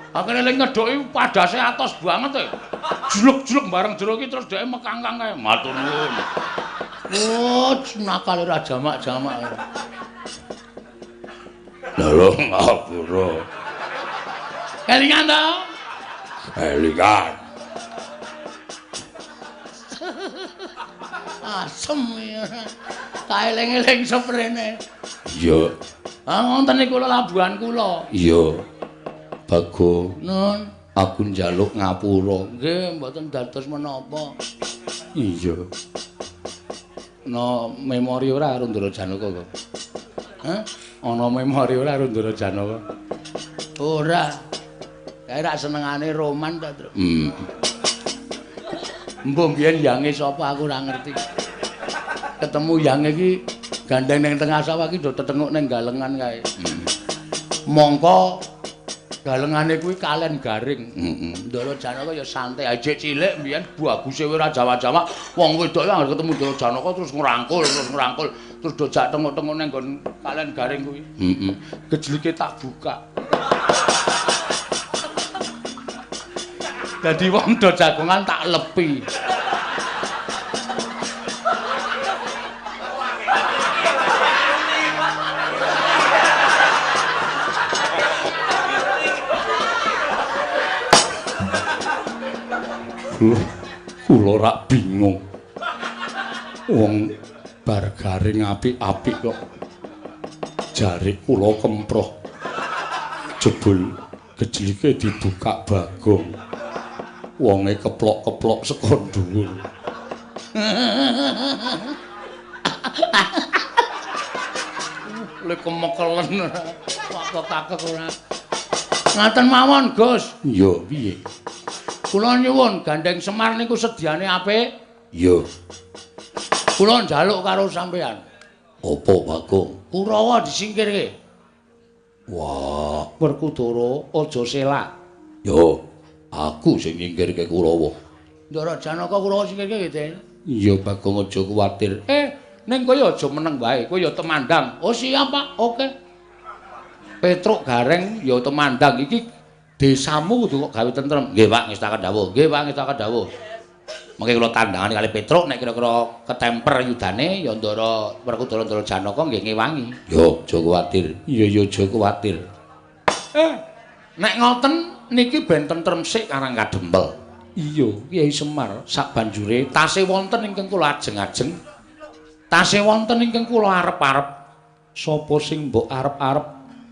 Akhire lek ngedhuki padase atos banget e. Jluk-jluk bareng jero iki terus dheke mekangkang kae. Matur nuwun. Oh, nakal ora jamak-jamak. Lha lho ngapura. Kelingan to? Kelingan. Asem ya. Kaeling-eling seprene. Iya. Ah wonten niku labuhan kula. Iya. Bagong, nun, aku njaluk ngapura. Nggih, mboten dados menapa. Iya. Ana memori ora karo Ndara Janaka kok? Hah? Ana memori ora karo Ndara Janaka? Ora. Kae rak senengane roman ta, Tru. Mbok mbiyen yange sapa aku ora ngerti. Ketemu yange iki gandeng ning tengah sawah iki do tetenguk ning galengan kae. Mongko galengane kuwi kalen garing. Ndara Janaka ya santai aja cilik mbiyen baguse ora jawa-jawa. Wong wedok anggere ketemu Ndara Janaka terus ngrangkul, terus dojak tenguk-tenguk ning nggon kalen garing kuwi. Gejlike tak buka. Dadi wong do jagongan tak lepi. Kula rak bingung. Wong bar garing apik-apik kok jare kula kemproh. Jebul gejlike dibuka Bagong. Wonge keplok-keplok saka dhuwur. Lek kemekelen kok kakek ora. Ngaten mawon, Gus. Iya, piye? Kula nyuwun gandeng Semar niku sediane apik. Iya. Kula njaluk karo sampean. Apa, Bagong? Kurawa disingkirke. Wah, Werkudara aja selak. Yo, aku sing nyingkirke Kurawa. Ndara Janaka Kurawa singkirke nggih, Den. Iya, Bagong aja kuwatir. Ning kowe aja meneng wae, kowe ya temandang. Oh, siap, Pak. Oke. Petruk Gareng ya temandang iki desamu kudu kok gawe tentrem. Nggih, Pak, ngestaken dawuh. Nggih, Pak, ngestaken dawuh. Mengke kula tandangane kali Petruk nek kira-kira ketemper yudane ya Ndara Werkudara Ndara Janaka nggih ngewangi. Yo, aja kuwatir. Iya, ya aja kuwatir. Nek ngoten niki ben tentrem sik Karang Kadempel. Iya, Kyai Semar sabanjure tasih wonten ingkang kula ajeng-ajeng. Tasih wonten ingkang kula arep-arep. Sapa sing mbok arep-arep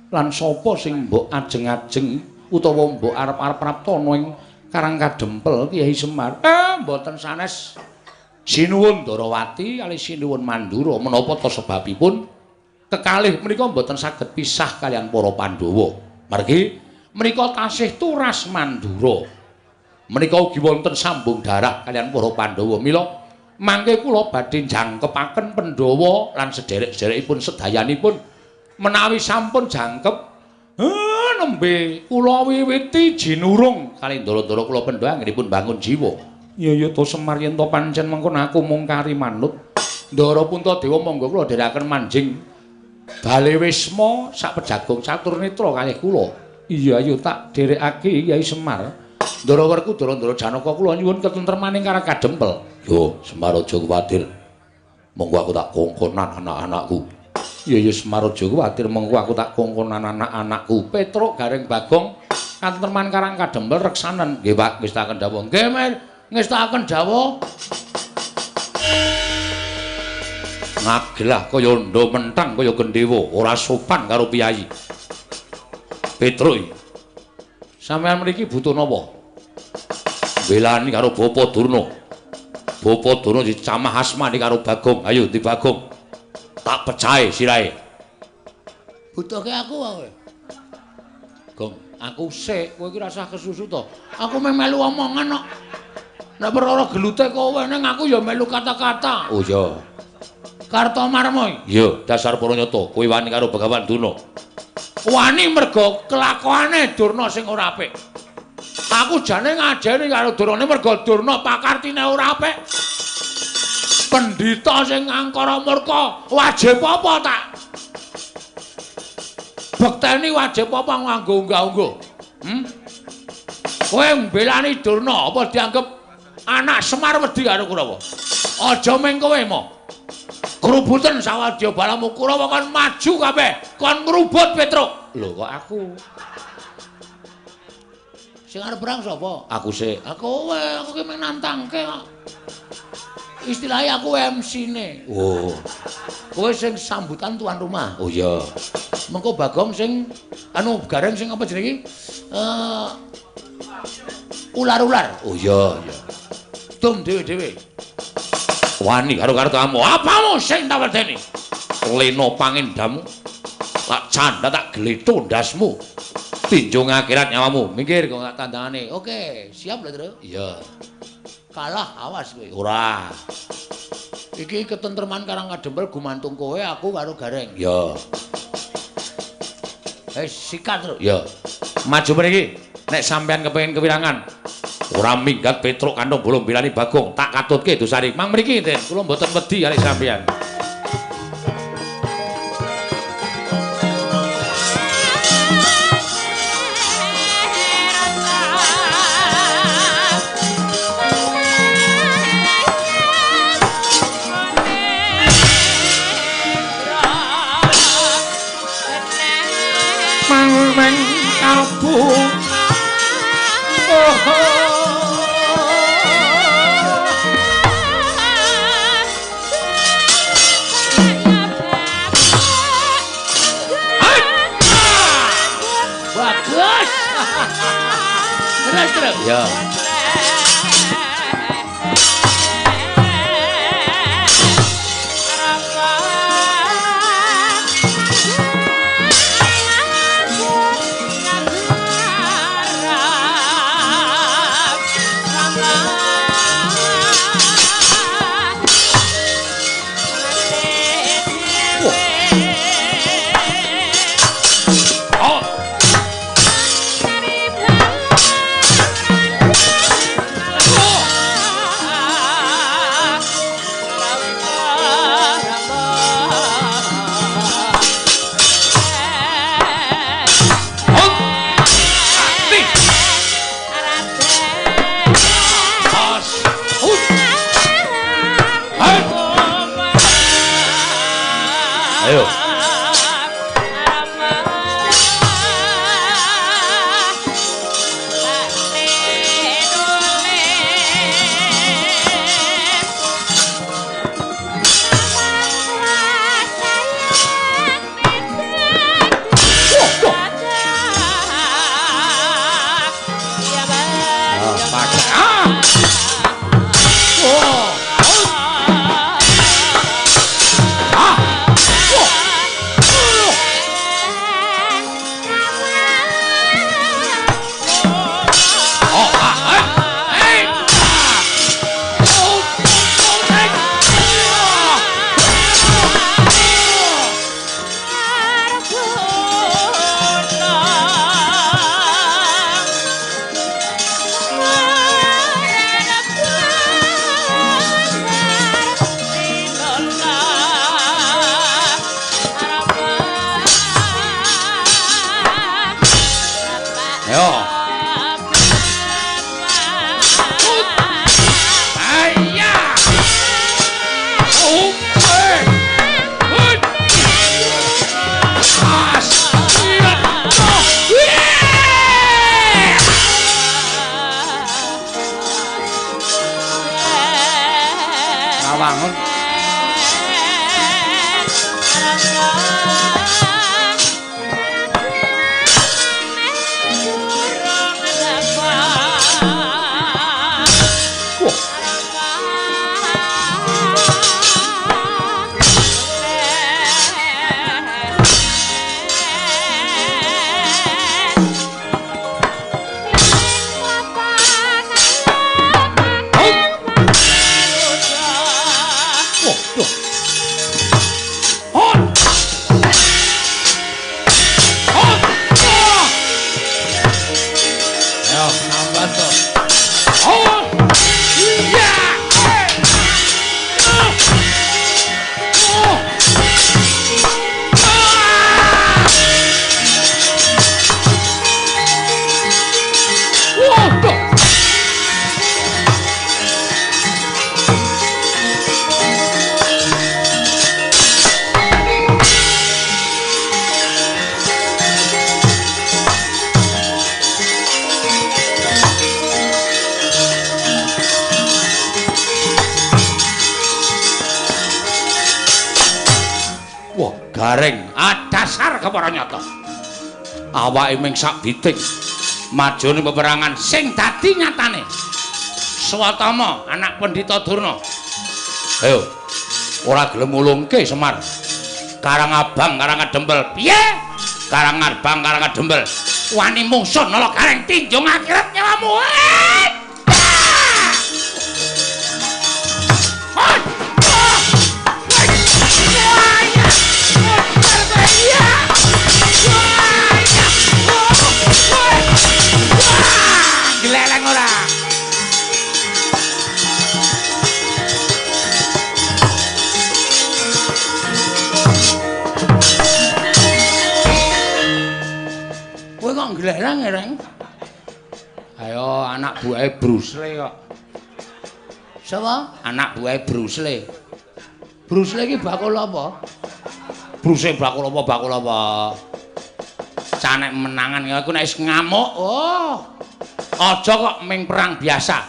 lan sapa sing mbok ajeng-ajeng utawa mbok arep-arep praptana ing Karang Kadempel Kyai Semar? Mboten sanes. Sinuwun Ndarawati kalih sinuwun Mandura menapa ta sebabipun kekalih menika mboten saged pisah kaliyan para Pandhawa. Margi menika tasih turas Mandura. Menika ugi wonten sambung darah kaliyan para Pandhawa. Mila mangke kula badhe jangkepaken Pandhawa lan sederek-sederekipun sedayanipun menawi sampun jangkep nembe kula wiwiti jinurung kali ndara-ndara kula Pandhawa anggenipun bangun jiwa. Iya ya to Semar yen to pancen mengkono aku mung kari manut. Ndara Puntadewa monggo kula dherekaken manjing bale wisma sak pejagung caturnetra kalih kula. Iya ayo tak dherekake Kyai Semar. Ndara Werkudara Ndara Janaka kula nyuwun ketentremaning Karang Kadempel. Yo Semar aja kuwatir. Monggo aku tak kongkonan anak-anakku. Iya ya Semar aja kuwatir, mengko aku tak kongkonan anak-anakku. Petruk Gareng Bagong katentreman Karang Kadempel reksanen. Nggih Pak, ngestaken dawuh. Nggih, Mer, ngestaken dawuh. Ngagelah kaya ndha mentang kaya gendhewa, ora sopan karo piyayi. Petruk, sampeyan mriki butuh napa? Belani karo Bapa Durna. Bapa Durna dicamah asmane karo Bagong. Ayo di Bagong. Tak pecahe sirahe. Butuhke aku kowe. Gong, aku sik, kowe iki rasah kesusu to. Aku meh melu omongan kok. Nek perkara gelute kowe ning aku ya melu kata-kata. Oh iya. Kartomarma. Iya, dasar para nyata, kowe wani karo Begawan Durna. Wani mergo kelakuane Durna sing ora apik. Aku jane ngajeni karo Durna mergo Durna pakartine ora apik. Pendhita sing angkara murka, wajib apa tak bekteni wajib apa nganggo unggah-ungguh? Kowe mbelani Durna apa dianggep anak Semar wedi karo Kurawa? Aja ming kowe mo. Krubuten sawadya balamu Kurawa kon maju kabeh, kon ngrubut Petruk. Lho kok aku? Sing arep perang sapa? Aku sik. Ah kowe, aku ki mung nantangke kok. Istilahnya aku MC-ne. Oh. Kowe sing sambutan tuan rumah. Oh iya. Mengko Bagong sing anu Gareng sing apa jenenge iki? Ular-ular. Oh iya, iya. Dum dhewe-dhewe. Wani karo kartomu. Apamu sing tak wedeni? Lena pangendamu. Tak candha tak gletho ndasmu. Tinjung akhirat nyawamu. Minggir kok tak tandangane. Oke, siap lho, Tru. Iya. Kalah awas kowe. Ora. Iki ketentreman Karang Kadempel gumantung kowe, aku karo Gareng. Iya. Sikat, Tru. Iya. Maju mriki. Nek sampean kepengin kewirangan, ora minggat Petruk kantong bolong bilani Bagong, tak katutke dosari. Mang mriki, Den. Kula mboten wedi kali sampean. Mangmeng kalbu. Bagus. Terus terus. Ya. Ayo. Wah, Gareng, dasar kepara nyata. Awake ming sak biting. Majune peperangan sing dadi nyatane. Swatama, anak Pendhita Durna. Ayo. Ora gelem ngulungke Semar. Karang Abang, Karang Kadempel. Piye? Karang Abang, Karang Kadempel. Wani mungsuh Nala Gareng tinjung akhirat nyawamu. Gleleng ora. Kowe kok gleleng, Reng? Ayo anak buahe Bruce Lee kok. Sapa? Anak buahe Bruce Lee. Bruce Lee iki bakul apa? Bruce Lee bakul apa? Bakul apa? Canek menangan aku nek wis ngamuk. Oh. Aja kok ming perang biasa.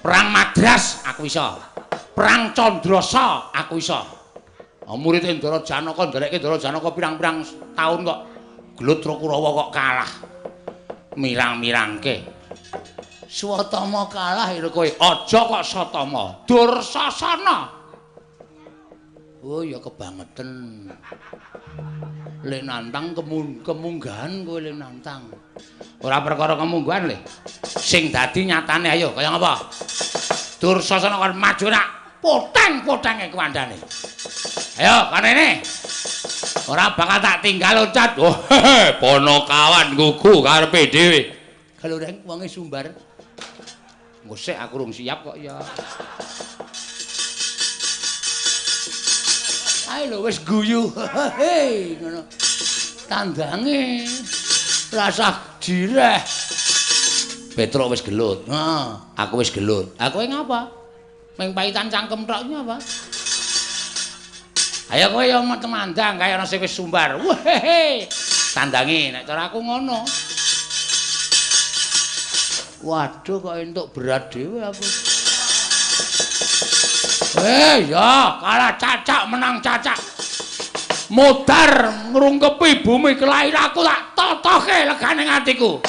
Perang Madras aku iso. Perang Candrasa aku iso. Murid Ndara Janaka nderekke Ndara Janaka pirang-pirang taun kok gelut karo Kurawa kok kalah. Mirang-mirangke. Swatama kalah ira kowe. Aja kok Satama. Dursasana. Oh ya kebangeten. Le nantang kemunggahan kowe le nantang. Ora perkara kemunggahan le. Sing dadi nyatane ayo kaya ngapa? Dursasana kon maju nak poteng-potenge kuwandane. Ayo kon rene. Ora bakal tak tinggal loncat. Oh, Ponokawan gugu karepe dhewe. Kalau reng wonge sumbar. Ngosek aku rung siap kok ya. Ayo lho wis guyu. Hei ngono. Tandange rasah direh. Petruk wis gelut. Heeh, aku wis gelut. Aku ngapa? Ming paitan cangkem tok ngapa? Ayo kowe ya temandang kaya ana sing wis sumbar. Wehehe. Tandange nek cara aku ngono. Waduh kok entuk berat dhewe aku. Ya, kalah cacak menang cacak. Modar ngrungkepi bumi kelahiranku tak totoke legane atiku.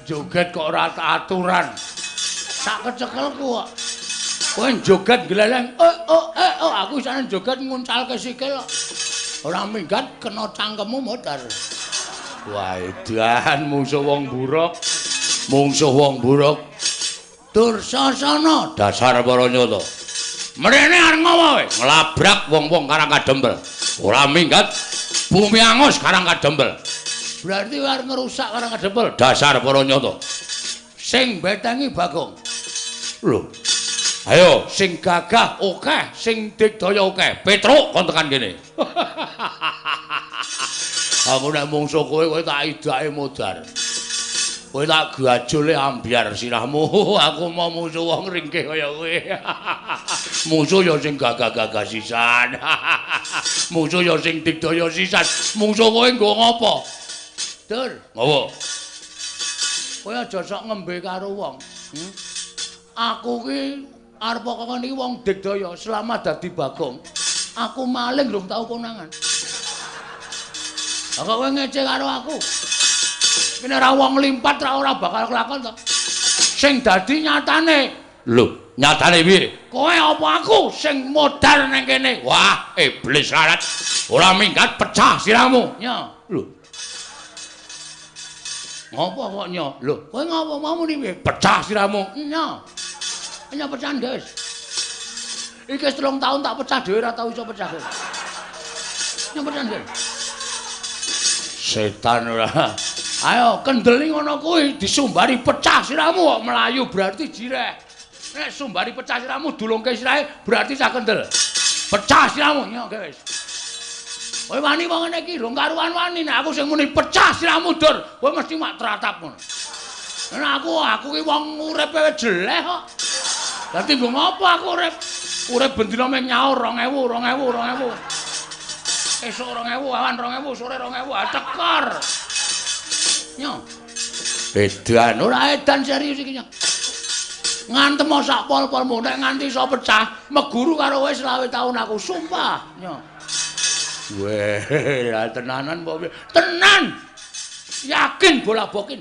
Joget kok ora aturan. Sak kecekelku kok. Kowe joget gleleng, oh, aku isane joget nguncalke sikil kok. Ora minggat kena cangkemmu modar. Wah, edan mungsuh wong buruk. Mungsuh wong buruk. Dursasana dasar para nyata. Mrene arep ngopo kowe? Nglabrak wong-wong Karang Kadempel. Ora minggat bumi angus Karang Kadempel. Berarti arep ngrusak Karang Kadempel. Dasar para nyata. Sing betengi Bagong. Lho. Ayo sing gagah akeh, sing digdaya akeh. Petruk kon tekan kene. Aku nek mungsuh kowe, kowe tak idake modar. Kowe tak gajole ambyar sirahmu. Aku mau mungsuh wong ringkih kaya kowe. Mungsuh ya sing gagah-gagah sisan. Mungsuh ya sing digdaya sisan. Mungsuh kowe nggo ngopo? Dur, ngopo? Kowe aja sok ngembe karo wong. Aku ki arep kok niki wong digdaya selama dadi Bagong. Aku maling rung tau konangan. Lah kok kowe ngece karo aku? Kene ora wong limpat ora bakal kelakon to. Sing dadi nyatane. Lho, nyatane piye? Kowe apa aku sing modar nang kene? Wah, iblis larat. Ora minggat pecah sirahmu. Ya. Lho. Ngopo kok nyo? Lho, kowe ngopo mau muni piye? Pecah sirahmu. Nyo. Nyo pecahan, guys. Iki wis 3 tahun tak pecah dhewe ora tau iso pecah kowe. Nyo pecahan, guys. Setan ora. Ayo kendeli ngono kuwi disumbari pecah sirahmu kok melayu berarti jireh. Nek sumbari pecah sirahmu dulungke sirahe berarti cah kendel. Pecah sirahmu nyo, guys. Kowe wani wong ngene iki rong karuan wani nek aku sing muni pecah sirahmu dur, kowe mesti mak tratap ngono. Nek aku ki wong uripe jeleh kok. Dadi nggo ngopo aku urip? Urip bendina mung nyaur 2000, 2000, 2000. Esuk 2000, awan 2000, sore 2000, tekor. Nyo. Edan ora edan serius iki nyo. Ngantem sak pol-polmu nek nganti iso pecah, meguru karo kowe 25 taun aku sumpah nyo. Weh, lah tenanan apa piye? Tenan. Yakin bola bokin.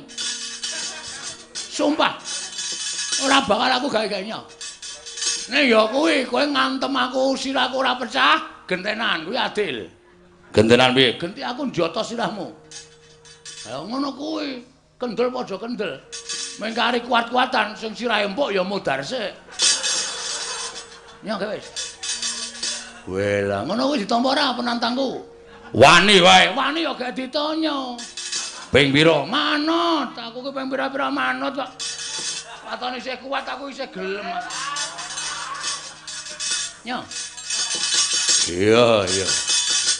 Sumpah. Ora bakal aku gawe-gawe nyo. Nek ya kuwi kowe ngantem aku sirahku ora pecah, gentenan kuwi adil. Gentenan piye? Genti aku njoto sirahmu. Ha ngono kuwi, kendel padha kendel. Mengkari kuat-kuatan sing sirahe empuk ya modar sik. Nyo wis. Weh lah ngono kuwi ditampa ora penantangku? Wani wae, wani ya gak ditanya. Ping pira? Manut, aku ki ping pira-pira manut kok. Watone isih kuat aku isih gelem. Nyo. Iya, iya.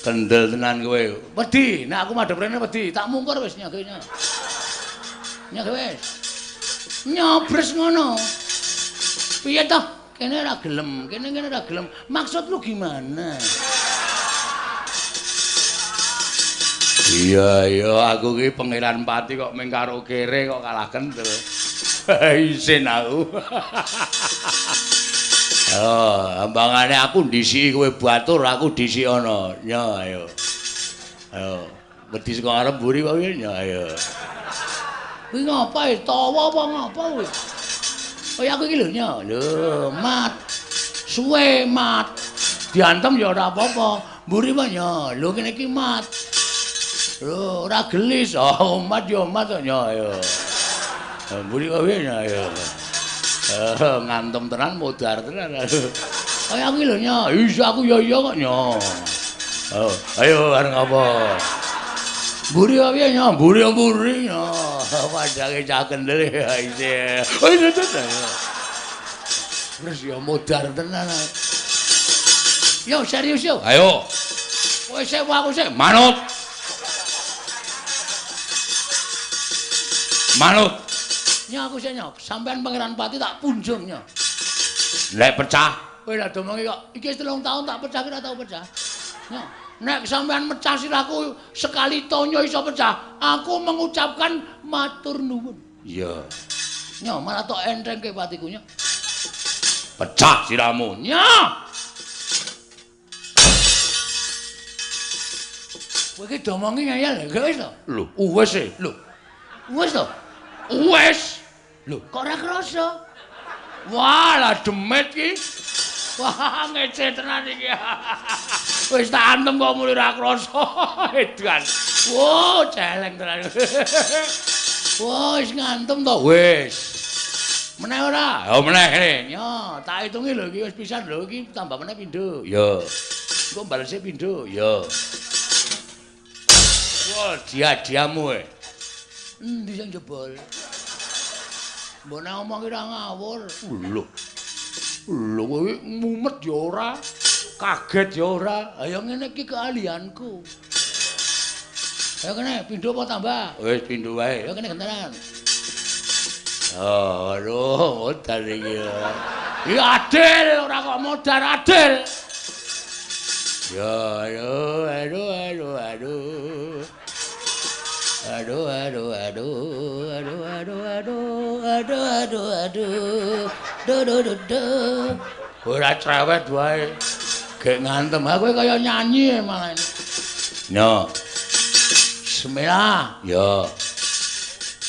Kendel tenan kowe. Wedi, nek aku madhep rene wedi, tak mungkur wis nyo nyo. Nyo wis. Nyobres ngono. Piye toh? Kene ora gelem, kene kene ora gelem. Maksud lu gimana? Iya, iya, aku ki Pangeran Pati kok mung karo kere kok kalah kendel. Isin aku. Oh, ambangane aku ndisiki kowe batur, aku dhisik ana. Nyo, ayo. Ayo, wedi saka arep mburi kok piye? Nyo, ayo. Kuwi ngapa e? Tawa apa ngapa kuwi? Kaya aku iki lho nyo. Lho, mat. Suwe mat. Diantem ya ora apa-apa. Mburi wae nyo. Lho kene iki mat. Lho, ora gelis. Oh, mat ya mat kok nyo, ayo. Mburi wae nyo, ayo. Ngantem tenan modar tenan. Kaya aku iki lho nyo. Iya aku ya iya kok nyo. Oh, ayo arep ngapa? Mburi wae nyo, mburi-mburi nyo. Wajange cah kendel ya isih. Oh iya tenan. Terus ya modar tenan. Yo serius yo. Ayo. Kowe sik aku sik manut. Manut. Nyo aku sik nyo, sampean Pangeran Pati tak punjung nyo. Nek pecah, kowe lha domongi kok iki wis 3 tahun tak pecah ora tau pecah. Nyo. Nek sampean mecah sirahku sekali tonyo iso pecah, aku mengucapkan matur nuwun. Iya. Nyo malah tok entengke patiku nyo. Pecah sirahmu. Nyo. Kowe iki domongi ngeyel gak wis to? Lho, wis e. Lho. Wis to? Wis. Lho, kok ora krasa? Wah, lah demit iki. Wah, ngece tenan iki. Wis tak antem kok muni ora krasa. Edan. Wo, celeng tenan. Wah, wis ngantem to wis. Meneh ora? Ya meneh kene. Yo, tak hitungi lho iki wis pisan lho iki tambah meneh pindho. Ya. Engko balese pindho. Ya. Wah, dia-diamu e. Endi sing jebol? Mbok nek omong ki ora ngawur. Lho. Lho kowe mumet ya ora, kaget ya ora. Ha ya ngene iki keahlianku. Ayo kene pindho apa tambah? Wis pindho wae. Ayo kene gentenan. Oh, aduh, modar iki. Iki adil ora kok modar adil. Ya, aduh, aduh, aduh, aduh. Aduh, aduh, aduh, aduh, aduh, aduh, aduh, aduh, aduh, do, do, do, do. Ora cerewet wae. Gek ngantem aku kaya nyanyi malah. Nyo. Bismillah. Ya.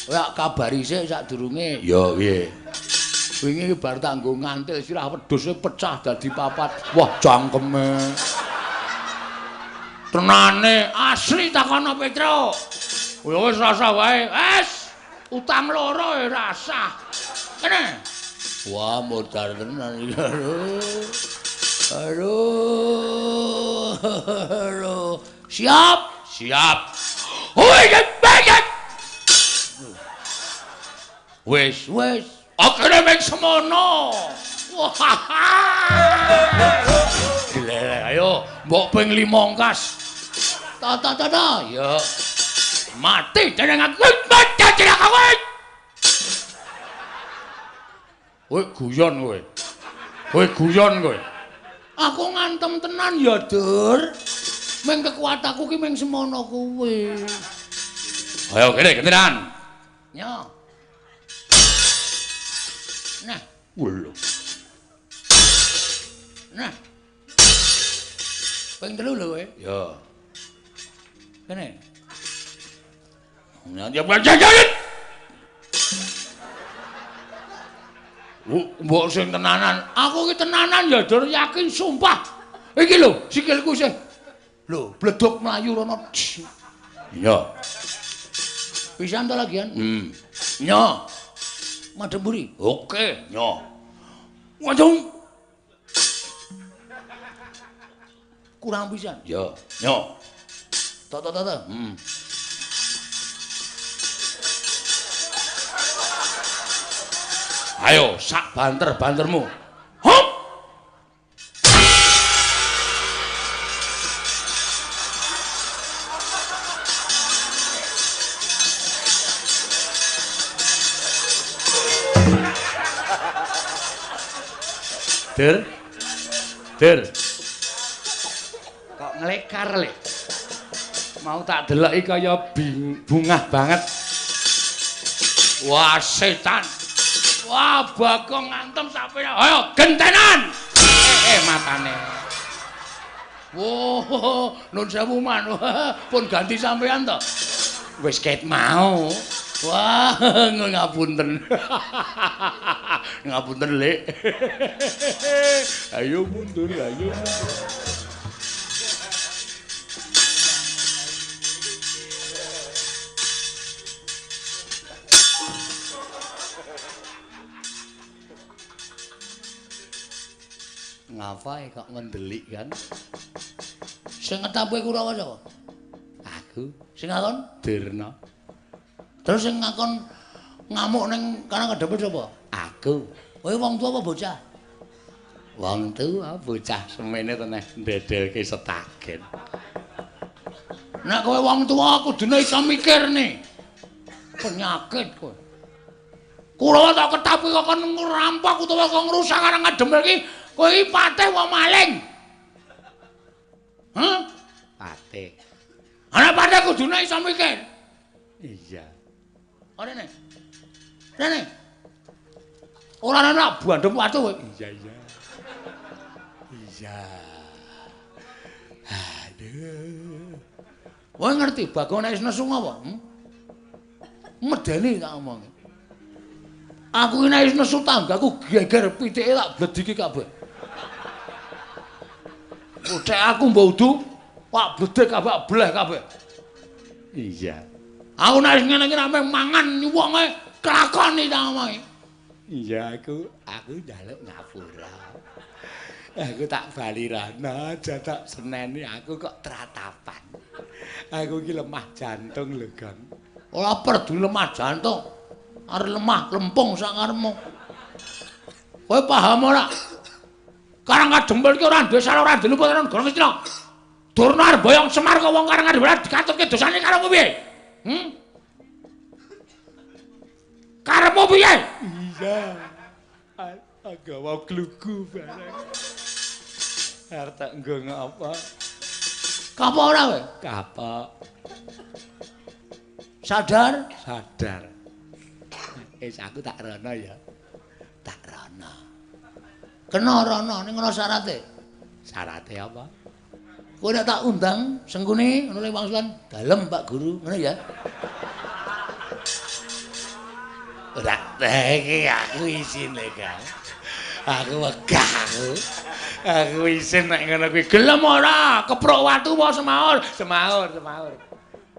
Kowe kabari sik sadurunge. Ya piye? Wingi bar tak nggo ngantil sirah wedhuse pecah dadi papat. Wah, cangkeme. Tenane asli takono Petro. Ya wis rasa wae. Wes. Utang loro ya rasah. Kene. Wah, modar tenan iki. Aduh. Aduh. Siap? Siap. Hoi, banget. Wis, wis. Akene mung semono. Wah. Gile, ayo mbok ping 5 ongkas. Ta ta ta ta. Ya. Mati dening aku. Mati dening aku. Kowe guyon kowe. Kowe guyon kowe. Aku ngantem tenan ya, Dur. Meng kekuatanku ki meng semono kuwi. Ayo kene gentenan. Yo. Nah, lho. Nah. Ping 3 lho kowe. Ya. Kene. Ya mbok sing tenanan. Aku ki tenanan ya, Dur, yakin sumpah. Iki lho, sikilku sih. Lho, bleduk mlayu rono. Iya. Pisan to lagian? Nyo. Madhep mburi. Oke, nyo. Waduh. Kurang pisan. Ya, nyo. To to to to. Ayo, sak banter-bantermu. Hop. Dur. Dur. Kok nglekar le. Mau tak deloki kaya bungah banget. Wah, setan. Wah, Bagong ngantem sampe. Ayo gentenan. Matane. Wah, nun sewu man. Pun ganti sampean to. Wis ket mau. Wah, ngapunten. Ngapunten, Lek. Ayo mundur, ayo. Ngapa kok ngendelik kan? Sing ngetapuke Kurawa sapa? Aku. Sing ngakon? Durna. Terus sing ngakon ngamuk ning Karang Kadempel sapa? Aku. Kowe wong tuwa apa bocah? Wong tuwa, bocah semene teneh ndedelke setagen. Nek kowe wong tuwa kudune iso mikir nih. Penyakit kowe. Kurawa tak ketapuke kok ngrampok utawa kok ngrusak Karang Kadempel iki. Kowe iki patih wong maling. Hah? Patih. Ana patih kudune iso mikir. Iya. Rene. Rene. Ora ana bandem watu kowe. Iya, iya. Iya. Aduh. Kowe ngerti Bagong nek wis nesu apa? Medeni tak omongi. Aku iki nek wis nesu tanggaku geger pitike tak blediki kabeh. Puthek aku mbok udu, pak bledek kabeh bleh kabeh. Iya. Aku nek wis ngene iki nek mangan wonge kelakoni tak omongi. Iya, aku njaluk ngapura. Aku tak bali rono, aja tak seneni aku kok tratapan. Aku iki lemah jantung lho, Gong. Ora perdu lemah jantung. Arep lemah lempung sak karepmu. Kowe paham ora? Karang Kadempel iki ora duwe salah, ora duwe luput ora negara Ngastina. Durna arep boyong Semar kok wong Karang Kadempel dikatutke dosane karo kowe piye? Karepmu piye? Iya. Agawa glugu bareng. Arep tak nggo ngapa? Kapok ora kowe? Kapok. Sadar? Sadar. Wis aku tak rono ya. Tak rono. Kena rono ning ana syarate. Syarate apa? Kowe nek tak undang Sengkuni ngono le wangsulan dalem Pak Guru, ngono ya. Ora iki aku isin lho, Kang. Aku wegah aku. Aku isin nek ngono kuwi. Gelem ora? Keprok watu apa semaur? Semaur, semaur.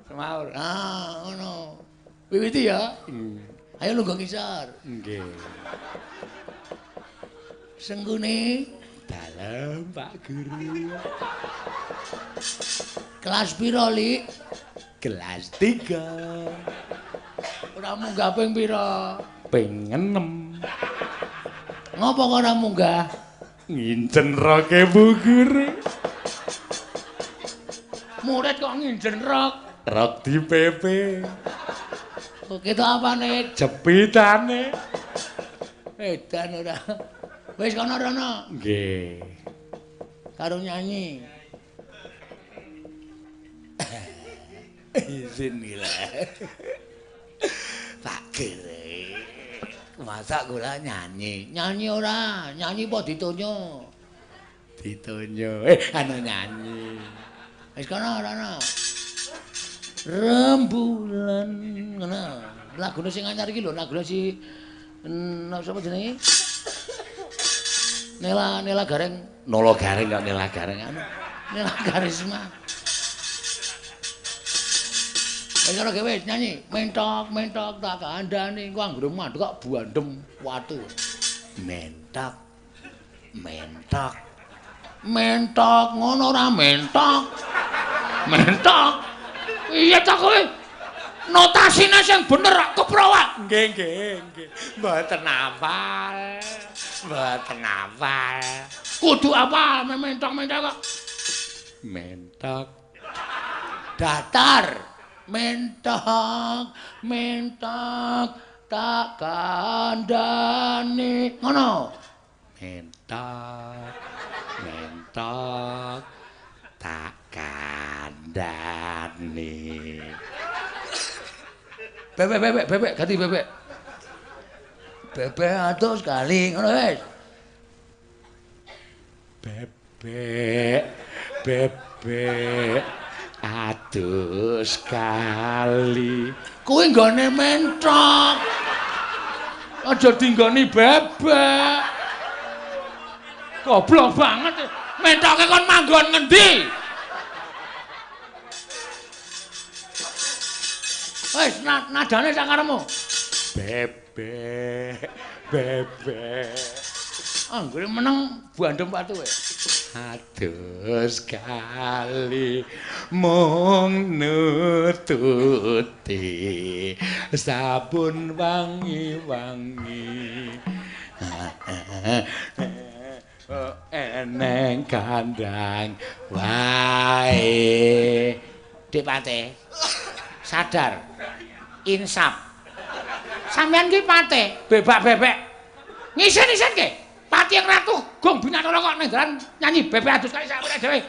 Semaur. Ah, ngono. Wiwiti ya. Ayo lungguh ngisor. Nggih. Senggune dalem Pak Guru. Kelas pira, Lik? Kelas 3. Ora munggah ping pira? Ping 6. Ngopo kok ora munggah? Nginjen roke Bu Guru. Murid kok nginjen rok? Rok di PP. Kok ketok apane? Jepitane. Edan ora. Wis kono rono. Nggih. Karo nyanyi. Izin gila. Pak Gere. Masa kula nyanyi? Nyanyi ora? Nyanyi apa ditonyo? Ditonyo. Anu nyanyi. Wis kono rono. Rembulan ngono. Lagune sing anyar iki lho, lagune si sapa jenenge? Nela Nela Gareng. Nolo Gareng kok Nela Gareng anu. Nela Karisma. Wis karo gawe nyanyi, mentok mentok tak kandhani ku anggere mandek kok buandem watu. Mentok. Mentok. Mentok ngono ora mentok. Mentok. Iya ta kowe? Notasine sing bener kok keprowak. Nggih, nggih, nggih. Mboten hafal. Mboten hafal. Kudu hafal mentok-mentok kok. Mentok. Datar. Mentok, mentok tak kandhani. Ngono. Mentok. Mentok tak kandhani. Bebek bebek bebek ganti bebek. Bebek atus kali ngono wis. Bebek bebek atus kali. Kuwi nggone mentok. Aja dinggoni bebek. Goblok banget. Mentoke kon manggon ngendi? Wis nadane sak karepmu. Bebek bebek. Anggere meneng bandem watu kowe. Atus kali mung nututi sabun wangi-wangi. Eneng kandang wae. Dik Pate. Sadar. Insaf. Sampeyan ki Pate, bebak-bebek. Ngisin-isin ke? Pati yang ratu gong binatara kok ning dalan nyanyi bebek adus kali sak dhewe.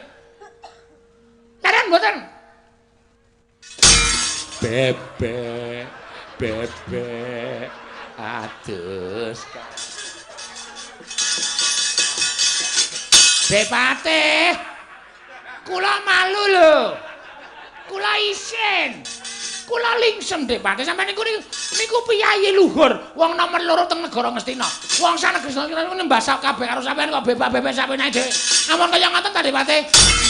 Leren mboten? Bebek bebek adus. Dek Pate. Kula malu lho. Kula isin. Kula lingsem Dek Pate sampeyan niku niku piyayi luhur wong nomor loro teng negara Ngastina. Wong sak negeri niku nembah kabeh karo sampeyan kok bebak-bebek sampeyan dhewe. Ampun kaya ngoten ta Dek Pate?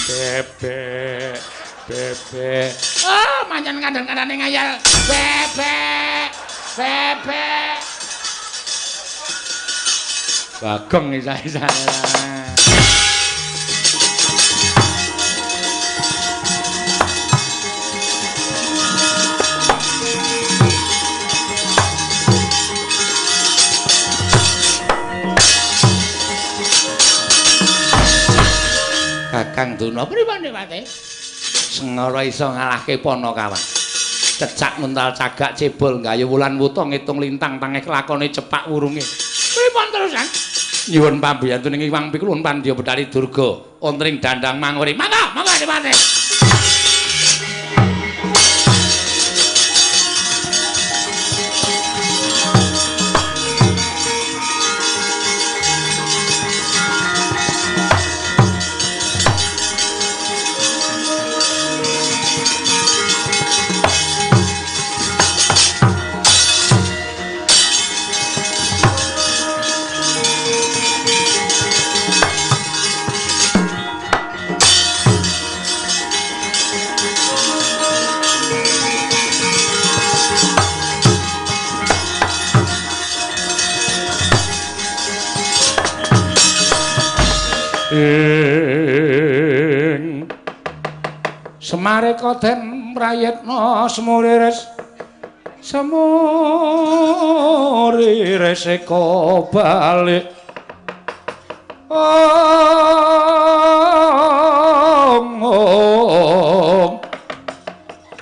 Bebek bebek. Oh, pancen kandhan-kandhane ngayal. Bebek bebek. Bagong isa-isane. Kakang Durna pripun Dik Pate? Sengara iso ngalahke Panakawan. Cecak mental cagak cebol gayu wulan wuta ngitung lintang tangeh kelakone cepak wurunge. Pripun terusan? Nyuwun pambiyantu ning Iwang Pikulun Pandya Betari Durga wonten ing Dandang Manguri. Mangga, mangga Dik Pate. Ing Semareka den prayitna semurires semurires eka balik ong ong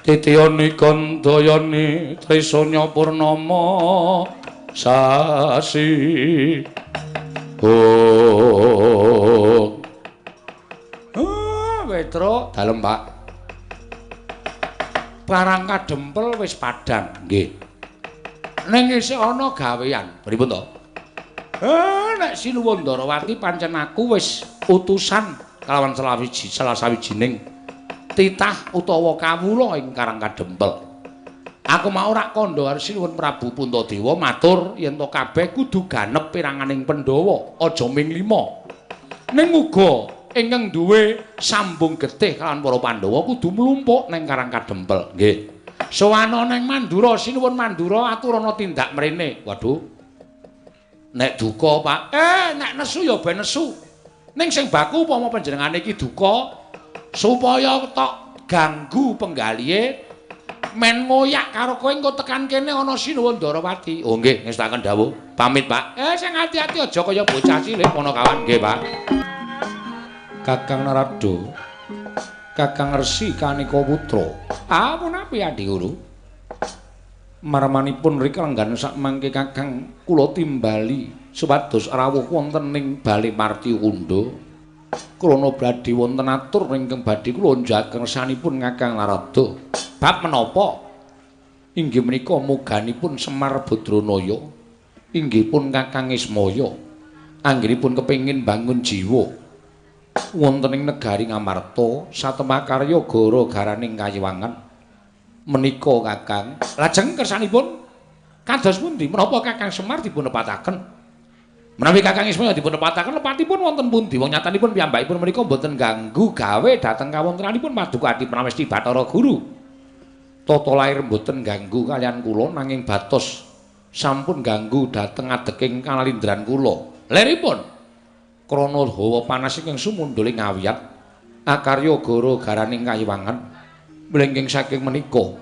titiyani kandayani trisanya purnama sasi oh. Petro dalem Pak. Parang kadempel wis padhang nggih. Ning isih ana gawean. Pripun to? Nek Sinuwun Ndarawati pancen aku wis utusan kalawan salah sawijining titah utawa kawula ing Karang Kadempel. Aku mau rak kandha karo Sinuwun Prabu Puntadewa matur yen to kabeh kudu ganep piranganing Pandhawa, aja ming 5. Ning uga ingkang duwe sambung getih kalawan para Pandhawa kudu mlumpuk ning Karang Kadempel. Nggih. Sowana ning Mandura, Sinuwun Mandura aturana tindak mrene. Waduh. Nek duka, Pak. Nek nesu ya ben nesu. Ning sing baku upama panjenengane iki duka supaya tok ganggu penggalihe men ngoyak karo kowe engko tekan kene ana Sinuwun Ndarawati. Oh nggih, ngestaken dawuh. Pamit, Pak. Sing ati-ati aja kaya bocah cilik Panakawan. Nggih, Pak. Kakang Narada, Kakang Resi Kanika Putra. Ah, punapi Adi Guru? Marmanipun rika lenggan sakmangke Kakang kula timbali supados rawuh wonten ing Bale Martiwunda. Krana badhe wonten atur ingkang badhe kula njaken kersanipun Kakang Narada. Bab menapa? Inggih menika moganipun Semar Badranaya, inggih pun Kakang Ismaya. Anggenipun kepengin bangun jiwa wonten ing negari Ngamarta satemakarya gara-garaning kayiwangan menika Kakang. Lajeng kersanipun kados pundi? Menapa Kakang Semar dipun lepataken? Menawi Kakang Ismaya dipun lepataken, lepatipun wonten pundi? Wong nyatanipun piyambakipun menika mboten ganggu gawe dhateng kawontenanipun Paduka Adi Pramesti Bathara Guru. Tata lair mboten ganggu kaliyan kula nanging batos sampun ganggu dhateng adeking kalindran kula. Leripun krana hawa panas ingkang sumundhul ing awiyat akarya gara-garaning kayiwangan mlengking saking menika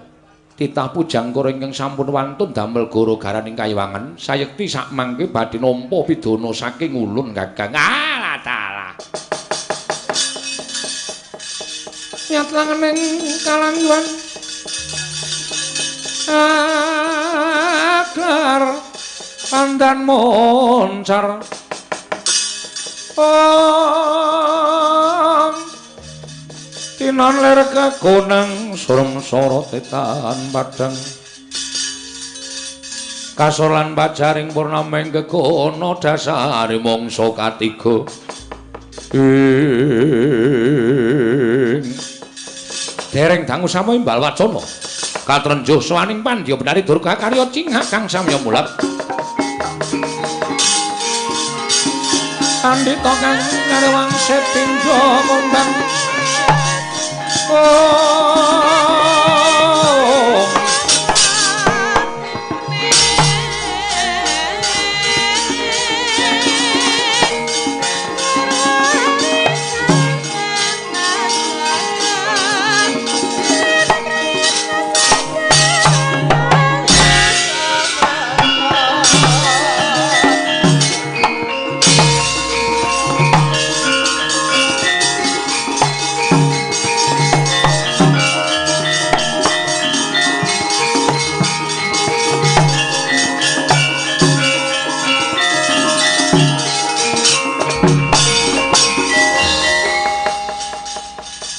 titah pujangkara ingkang sampun wantun damel gara-garaning kayiwangan sayekti sakmangke badhe nampa pidana saking ulun Kakang. Alah dalah nyat langening kalangguan agar pandan moncar om tinon ler kagonang surem sorote tan padang kasor lan pajaring purnama ing gegono dasare mangsa katiga ing dereng dangu samo imbal wacana katrenjuh sowaning pandya benari durga karya cingak kang samya mulap pandhita kang ngarewang sepindha kondang oh.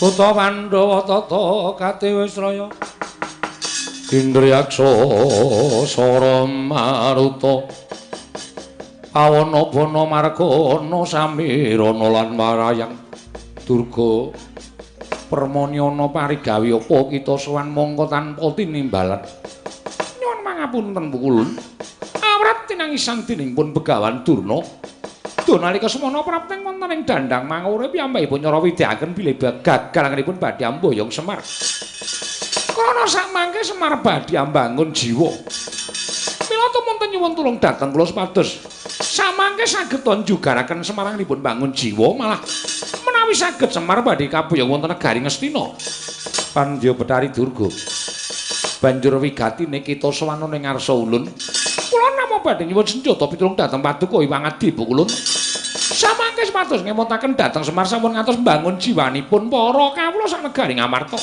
Putra Pandhawa tata katiwisraya Indriyaksa sara maruta awana bana margana samirana lan marayang durga permanyana parigawe apa kita sowan mongko tanpa tinimbalan. Nyuwun pangapunten Pukulun awrat tinangisan dening pun Begawan Durna. Duh nalika semana prapteng wonten ing dandang mangure piyambakipun nyara widyaken bilih gagal anggenipun badhe amboyong Semar. Krana sakmangke Semar badhe ambangun jiwa. Mila tumunten nyuwun tulung dhateng kula supados Samangke saged njugaraken Semaranipun bangun jiwa malah menawi saged Semar badhe kapuyung wonten negari Ngastina. Pandya Betari Durga. Banjur wigatine kita sowan ing ngarsa ulun. Kula namung badhe nyuwun senjata pitulung dhateng paduka Hyang Adi Pukulun. Samangke supados ngemutaken dhateng Semar sampun ngantos mbangun jiwanipun para kawula sak negari Ngamarta.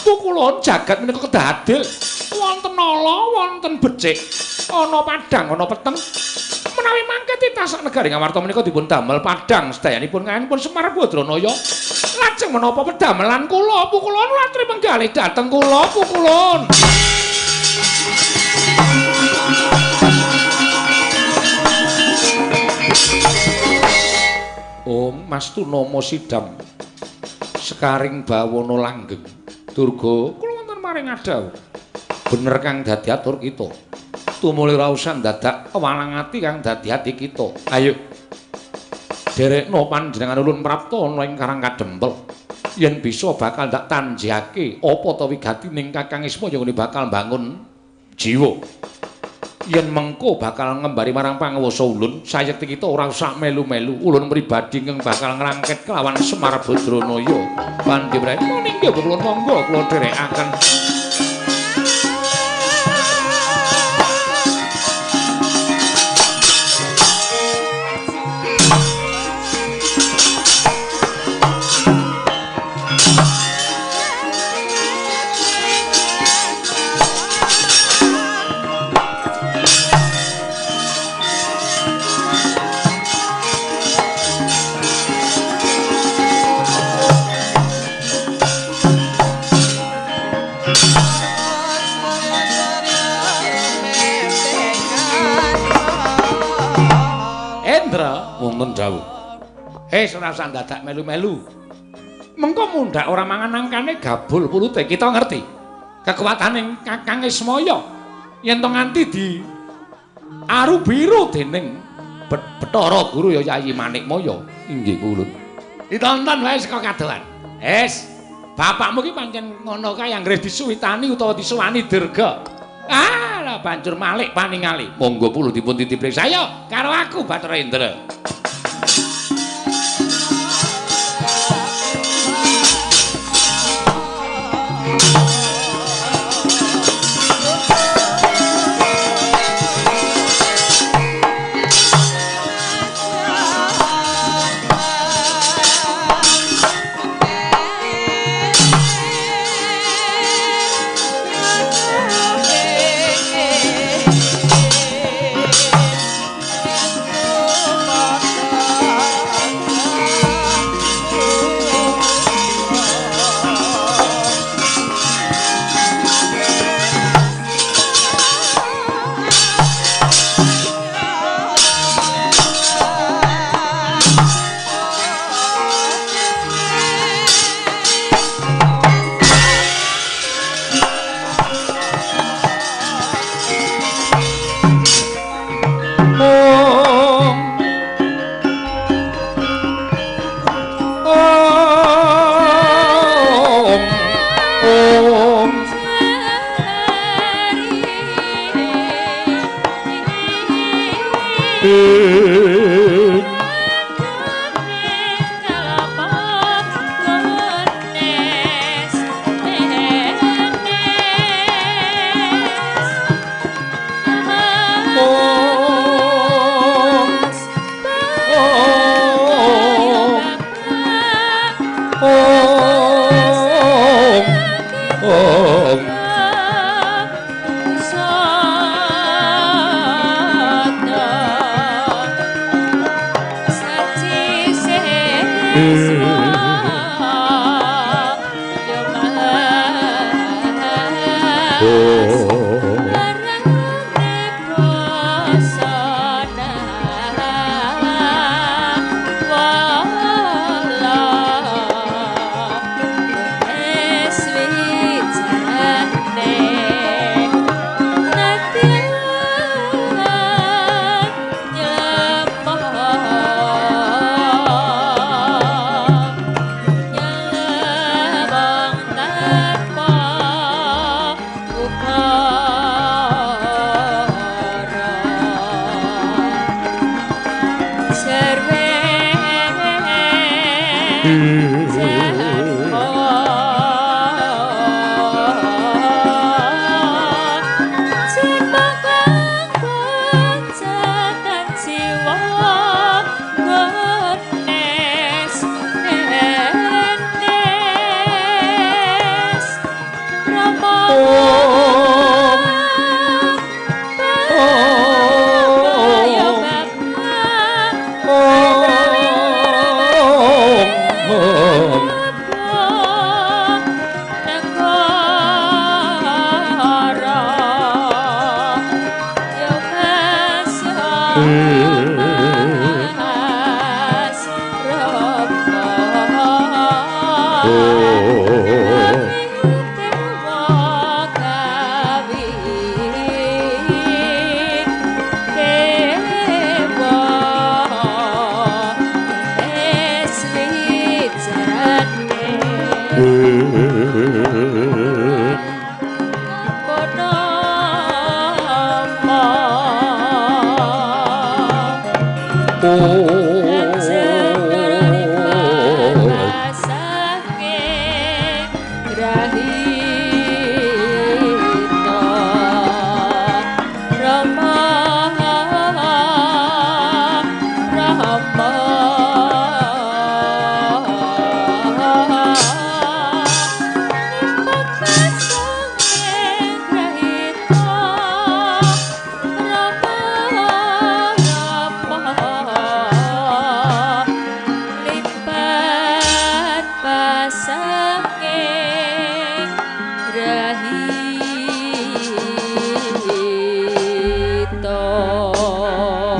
Pukulun jagat menika kedah adil. Wonten ala, wonten becik, ana padhang, ana peteng. Menawi mangke titah sak negari Ngamarta menika dipun damel padhang sedayanipun kayanipun Semar Badranaya. Lajeng menapa pedamelan kula Pukulun latri penggalih dhateng kula Pukulun. Om Mas Tunama Sidam sekaring bawana langgeng. Durga kula wonten maring adhawuh. Bener kang dadi atur kita. Tumuli raosan dadak walang ati kang dadi ati kita. Ayo. Derekno panjenengan ulun prapta ana ing Karang Kadempel. Yen bisa bakal ndak tanjihake apa ta wigatining Kakang Ismaya ngene bakal mbangun jiwa. Yen mengko bakal ngembari marang panguwasa ulun, sayekti kita ora usah melu-melu. Ulun pribadi ingkang bakal ngrangket kelawan Semar Badranaya. Pandya Brahma ninggal kula monggo kula dherekaken. Wonten dawuh. Ora usah dadak melu-melu. Mengko mundhak ora mangan angkane gabul pulute. Kita ngerti kekuatane Kakang Ismaya yen to nganti di aru biru dening Bathara Guru ya Yayi Manikmaya. Inggih kula. Ditonton wae saka kadohan. Wis, bapakmu ki pancen ngono kae anggere disuwitani utawa disuwani Durga. Ah, lah banjur malik paningali. Monggo puluh dipun titip saya karo aku Bathara Indra.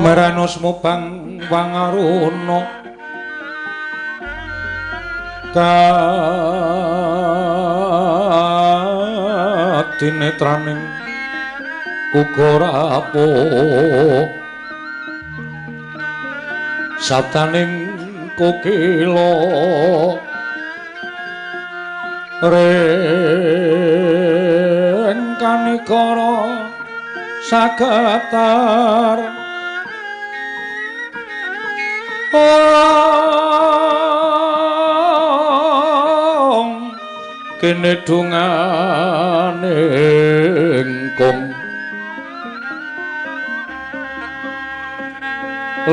Marano Bang Wangaruna kadinetraning uga rapuh sabdaning kokila ring kanikara sagetar ong kene dungane kong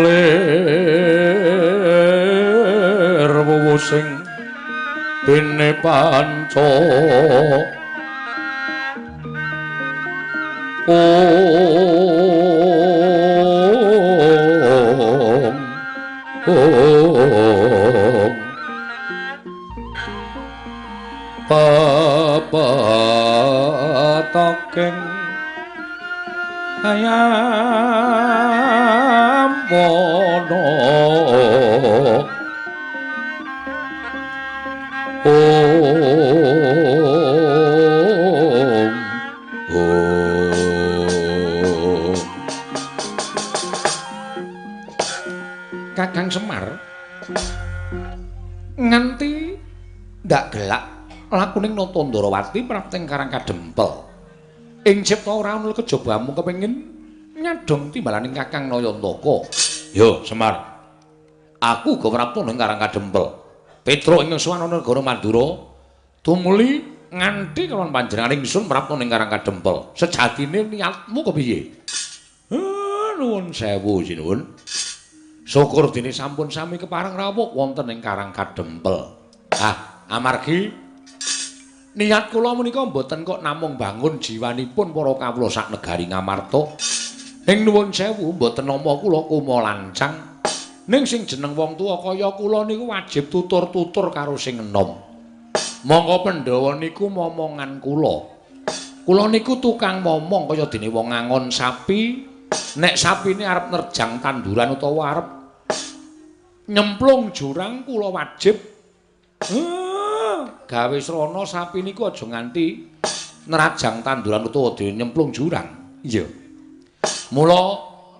lir wuwu sing bene panca ong ong papatokeng ayam wono ong ong. Kakang Semar nganti ndak gelak lakuning Nata Ndrawati prapteng Karang Kadempel. Ing cipta ora ana kejaba amung kepengin nyadong timbalaning Kakang Nayantaka. Yo Semar, aku uga prapta ning Karang Kadempel. Petruk ing sowan ana negara Madura tumuli nganti kalawan panjenengan ingsun prapta ning Karang Kadempel. Sejatine niatmu kepiye? Nuwun sewu sinuwun. Syukur dene sampun sami kepareng rawuh wonten ing Karang Kadempel. Ah, amargi niat kula menika mboten kok namung bangun jiwanipun para kawula sak negari Ngamarta. Ning nuwun sewu mboten nampa kula kuma lancang. Ning sing jeneng wong tuwa kaya kula niku wajib tutur-tutur karo sing enom. Monggo Pandhawa niku momongan kula. Kula niku tukang momong kaya dene wong ngangon sapi. Nek sapine arep nerjang tanduran utawa arep nyemplung jurang kula wajib gawe srana sapi niku aja nganti nerajang tanduran utawa dene nyemplung jurang. Iya. Mula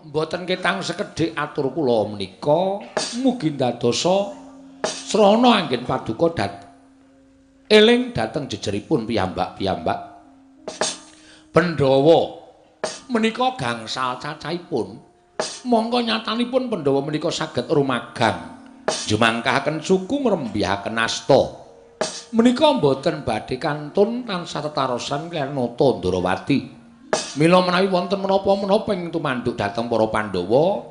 mboten ketang sekedhik atur kula menika mugi ndadosa srana anggen paduka eling dhateng jejeripun piyambak-piyambak. Pandhawa menika gangsal cacahipun, mongko nyatanipun Pandhawa menika saged rumagang Jumangkahaken suku ngrembyahaken asta. Menika mboten badhe kantun tansah tetarosan kaliyan Nata Ndrawati. Mila menawi wonten menapa-menapa ing tumanduk dhateng para Pandhawa,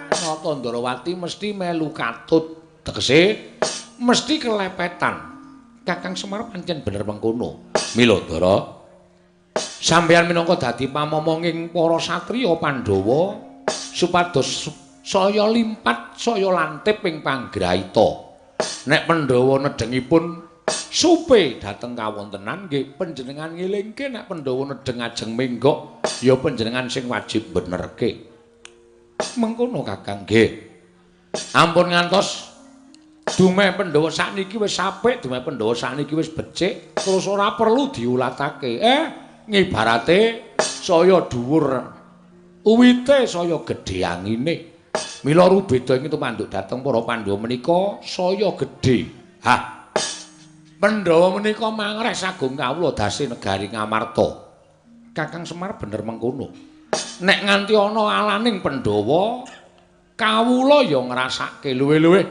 Nata Ndrawati mesti melu katut. Tegese mesti kelepetan. Kakang Semar pancen bener mengkono. Mila Ndara, sampeyan minangka dadi pamomonging para satriya Pandhawa supados saya limpat, saya lantip ing panggraita. Nek Pandhawa nedhengipun supe dhateng kawontenan nggih panjenengan ngelingke, nek Pandhawa nedheng ajeng menggok ya panjenengan sing wajib benerke. Mengkono Kakang nggih. Ampun ngantos dumeh Pandhawa sakniki wis apik, dumeh Pandhawa sakniki wis becik, terus ora perlu diulatake. Ngibarate saya dhuwur uwite, saya gedhe angine. Mila rubeda ing tumanduk dhateng para Pandhawa menika saya gedhe. Hah. Pandhawa menika mangreh sagung kawula dase negari Ngamarta. Kakang Semar bener mengkono. Nek nganti ana alaning Pandhawa, kawula ya ngrasake luwih-luwih.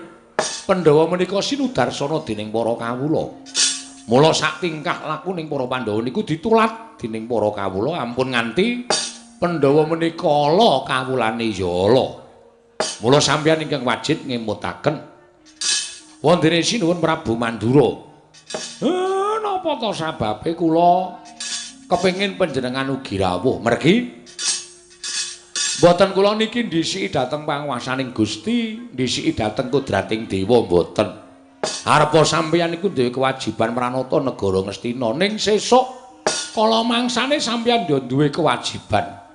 Pandhawa menika sinudarsana dening para kawula. Mula sak tingkah lakuning para Pandhawa niku ditulat dening para kawula, ampun nganti Pandhawa menika ala kawulane ya ala. Mula sampeyan ingkang wajib ngemutaken. Wondene sinuwun Prabu Mandura. Napa to sababe kula kepengin panjenengan ugi rawuh? Mergi mboten kula niki ndhisiki dhateng panguwasaning Gusti, ndhisiki dhateng kodrating dewa mboten. Arepa sampeyan niku duwe kewajiban mranata negara Ngastina, ning sesuk kala mangsane sampeyan yo duwe kewajiban.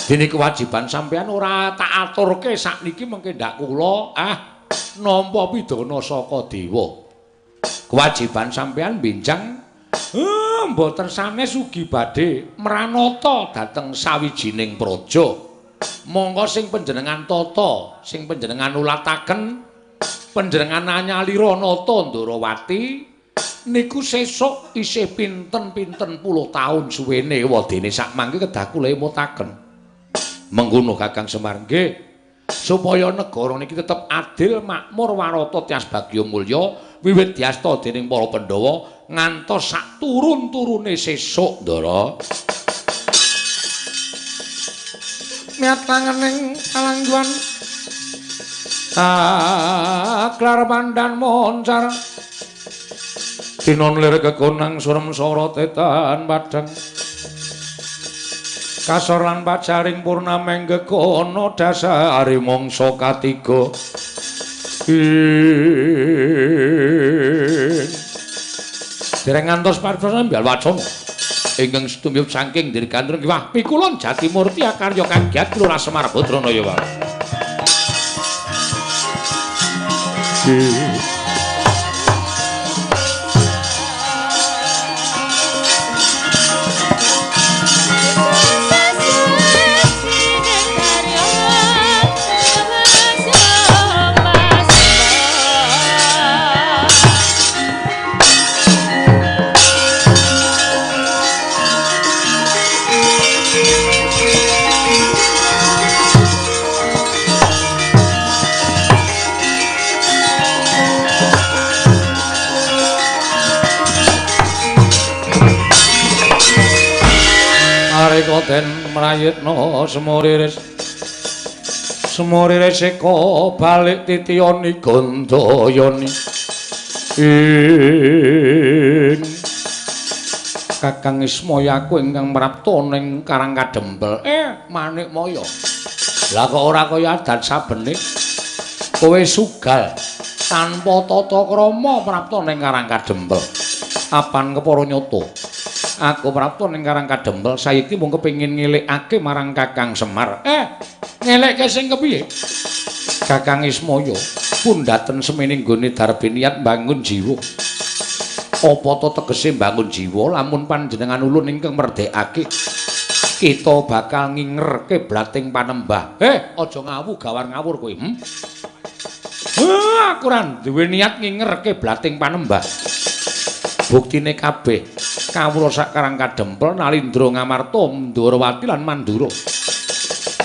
Dene kewajiban sampeyan ora tak aturke sakniki mengke ndak kula nampa pidana saka dewa. Kewajiban sampeyan benjang mboten sanes ugi badhe mranata dhateng sawijining praja. Monggo sing panjenengan tata, sing panjenengan ulataken, panjenengan anyalira Nata Ndrawati niku sesuk isih pinten-pinten puluh taun suwene, wadene sak mangke kedah kula emutaken. Mengkono Kakang Semar nggih, supaya negara niki tetep adil, makmur, warata, tias bagya mulya wiwit diasta dening para Pandhawa ngantos sak turun-turune sesuk, Ndara. Miat tangening palangguan aklar pandan moncar tinon lir kekonang surem sorote tan padhang kasor lan pajaring purnameng gegono dasare mangsa katiga. Dereng ngantos paripurna mbal wacana ingkang setumiyup saking Dirgantara Kiwah Pikulon Jatimurti akarya kagiat Lurah Semar Badranaya wae. Den mrayitna semuriris semuriris eka balik titiyani gandayani ing Kakang Ismaya aku ingkang mrapta ning Karang Kadempel. Manikmaya. Lah kok ora kaya adat sabene kowe sugal tanpa tata krama prapta ning Karang Kadempel. Apan kepara nyata? Aku prapta ning Karang Kadempel saiki mung kepengin ngelekake marang Kakang Semar. Ngelekke sing kepiye? Kakang Ismaya pundhaten semene nggone darbe niat mbangun jiwa. Apa to tegese mbangun jiwa lamun panjenengan ulun ingkang merdekake kita bakal nginger kiblating panembah. Aja ngawu gawar ngawur kowe. Aku ora duwe niat nginger kiblating panembah. Buktine kabeh kawula sak Karang Kadempel Nalindra Ngamarta Ndrawati lan Mandura.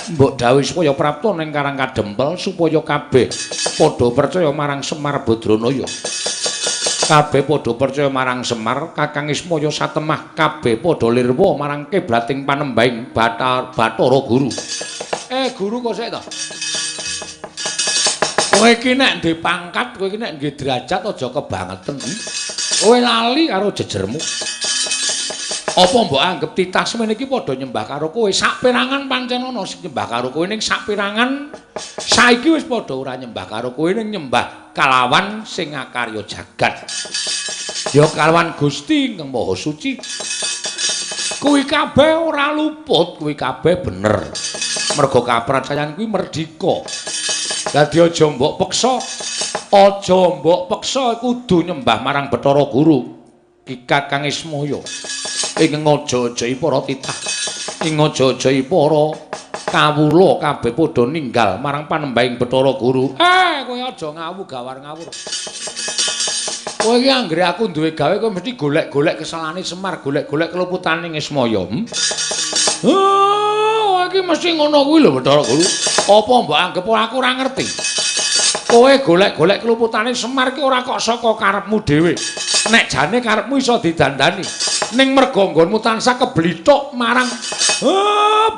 Mbok dawuhi supaya prapta ning Karang Kadempel supaya kabeh Padha percaya marang Semar Badranaya. Kabeh padha percaya marang Semar, Kakang Ismaya satemah kabeh padha lirwa marang kiblating panembahing Bathara Guru. Guru kok sik to? Kowe iki nek ndek pangkat, kowe iki nek nggih derajat aja kebangeten. Kowe lali karo jejermu. Apa mbok anggep titah semene iki padha nyembah karo kowe? Saperangan pancen ana sing nyembah karo kowe, ning saperangan saiki wis padha ora nyembah karo kowe, ning nyembah kalawan sing ngakarya jagat. Ya kalawan Gusti ingkang Maha Suci. Kuwi kabeh ora luput, kuwi kabeh bener. Mergo kapracayan kuwi merdika. Dadi aja mbok peksa, aja mbok peksa kudu nyembah marang Bathara Guru Ki Kakang Ismaya. Ing ngaja-ajahi para titah, ing ngaja-ajahi para kawula kabeh padha ninggal marang panembahing Bathara Guru. Kowe aja ngawu gawar ngawur. Kowe iki anggere aku duwe gawe kowe mesti golek-golek kesalahane Semar, golek-golek keluputane Ismaya. Kowe iki mesti ngono kuwi lho Bathara Guru. Apa mbok anggep aku ora ngerti? Kowe golek-golek keluputane Semar ki ora kok saka karepmu dhewe. Nek jane karepmu iso didandani. Ning merga nggonmu tansah keblithuk marang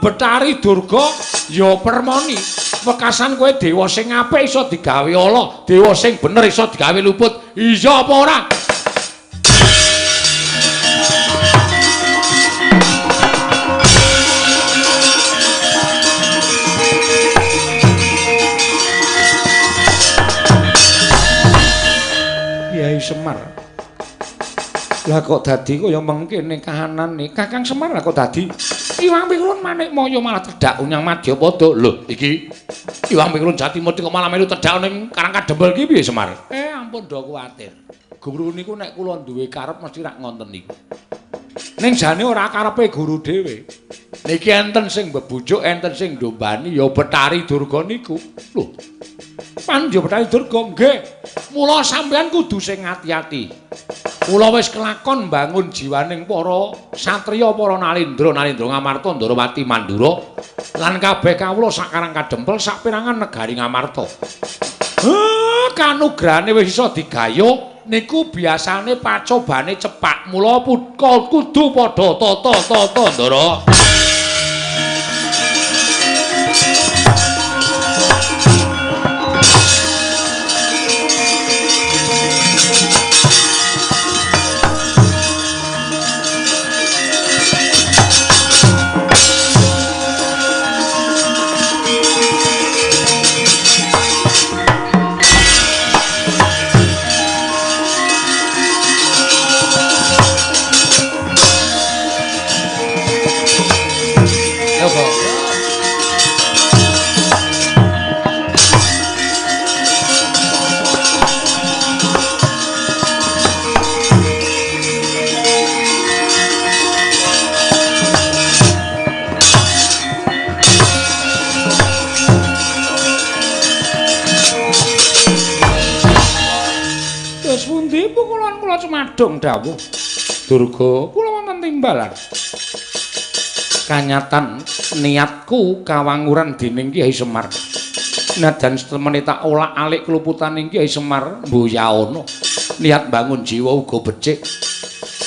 Bathari Durga ya permoni. Wekasan kowe dewa sing apik iso digawe ala, dewa sing bener iso digawe luput. Iya apa ora? Kyai Semar. Lah kok dadi kaya mengkene kahanane? Kakang Semar lah kok dadi Iwang Pikulun Manikmaya malah tedhak unyang Madyapada. Lho, iki Iwang Pikulun Jatimurti kok malah melu tedhak ning Karang Kadempel iki piye Semar? Ampun do kuwatir. Guru niku nek kula duwe karep mesti rak ngonten niku. Ning jane ora karepe guru dhewe. Niki enten sing bebujuk, enten sing ndombani ya Bathari Durga niku. Lho. Pandya Bathari Durga nggih. Mula sampeyan kudu sing ati-ati. Kula wis kelakon mbangun jiwaning para satriya, para nalendra, nalendra Ngamarta, Ndarawati, Mandura lan kabeh kawula sak Karang Kadempel sak perangan negari Ngamarta. Kanugrahane wis iso digayuh niku biasane pacobane cepak. Mula kudu padha tata-tata, Ndara. Cumadung dawuh Durga, kula wonten timbalan. Kanyatan niatku kawanguran dening Kyai Semar. Najan setemene tak olak-alik keluputaning Kyai Semar mbuyaana. Niat bangun jiwa uga becik.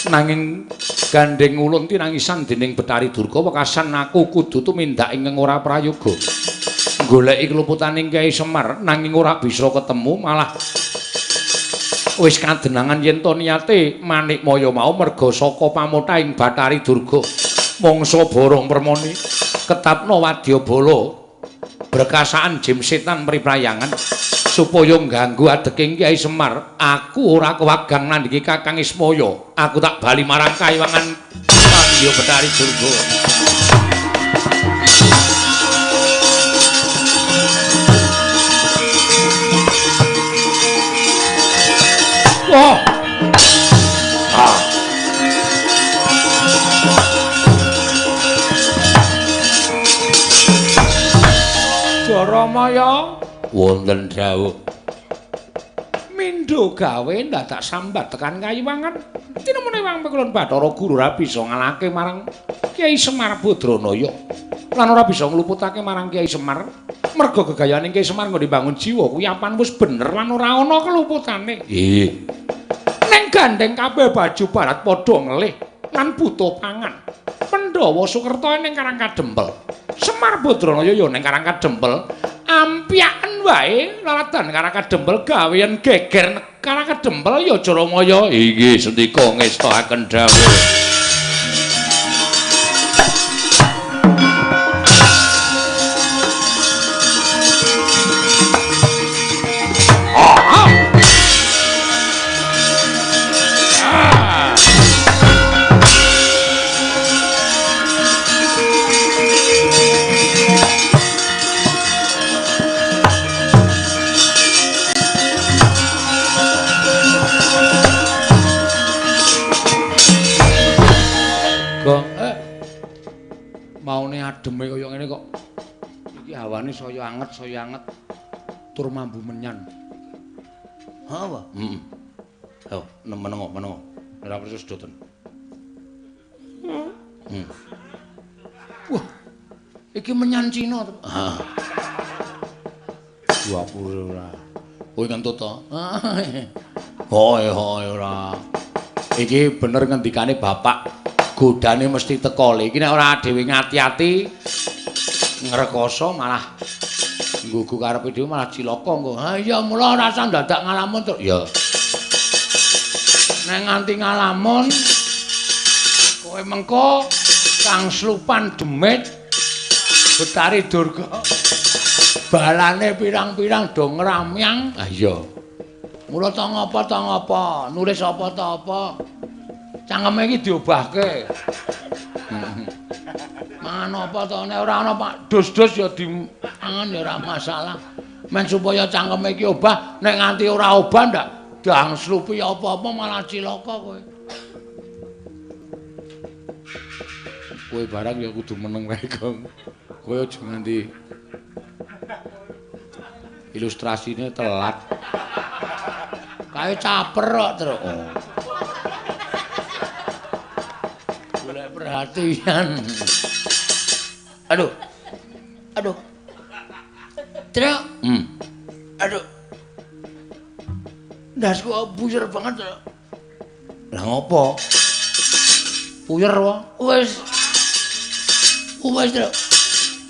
Nanging gandeng ulun tinangisan dening Bathari Durga wekasan aku kudu tumindak ingkang ora prayoga. Goleki keluputaning Kyai Semar nanging ora bisa ketemu, malah wis kadenangan yen to niate Manikmaya mau merga saka pamothahing Bathari Durga. Mangsa borong permoni ketapno wadyabala berkasaan jim setan mriprayangan supaya ngganggu adeking Kyai Semar. Aku ora kewagang nandhingi Kakang Ismaya. Aku tak bali marang kayiwangan Pandya Bathari Durga. Oh. Ah. Jaramaya wonten dawuh. Mindha Pindho gawe ndadak sambat tekan kayiwangan. Tinemune Wang Pekulon Bathara Guru ora bisa ngalahke marang Kyai Semar Badranaya. Lan ora bisa ngluputake marang Kyai Semar. Merga gegayane Kyai Semar nggone bangun jiwa kuwi apan wis bener lan ora ana keluputane. Nggih. Ning gandeng kabeh baju barat padha ngelih lan butuh pangan. Pandhawa Sukerta ning Karang Kadempel. Semar Badranaya ya ning Karang Kadempel. Ampyaken wae laladan Karang Kadempel gawean geger Karang Kadempel ya Jaramaya. Inggih sendika ngestokaken dawuh. Ademe kaya ngene kok. Iki hawane saya anget tur mambu menyan. Ha apa? Heeh. Ayo menengo, menengo. Ora perlu sedoten. Wah. Iki menyan Cina to. Ha. Dapur ora. Kowe ngentut to? Hoi hoi ora. Iki bener ngendikane bapak. Godane mesti teko. Iki nek ora dhewe ngati-ati ngrekoso malah nggugu karepe dhewe malah cilaka engko. Ha iya mula ora usah dadak ngalamun to. Ya. Nek nganti ngalamun kowe mengko kang slupan demit Betari Durga balane pirang-pirang do ngramyang. Ha iya. Mula ta ngapa nulis apa ta apa. Cangkeme iki diobahke. Mangan apa to nek ora ana Pak dus-dus ya dimangan ya ora masalah. Men supaya cangkeme iki obah, nek nganti ora obah ndak dang slupi apa-apa malah cilaka kowe. Kowe barang ya kudu meneng wae, Gong. Kowe aja nganti ilustrasine telat. Kae caper kok, Truk. Oh. Golek perhatian. Aduh. Aduh. Truk. Aduh. Ndasku buyer banget, Truk. Lah ngopo? Buyer wae. Wis. Wis, Truk.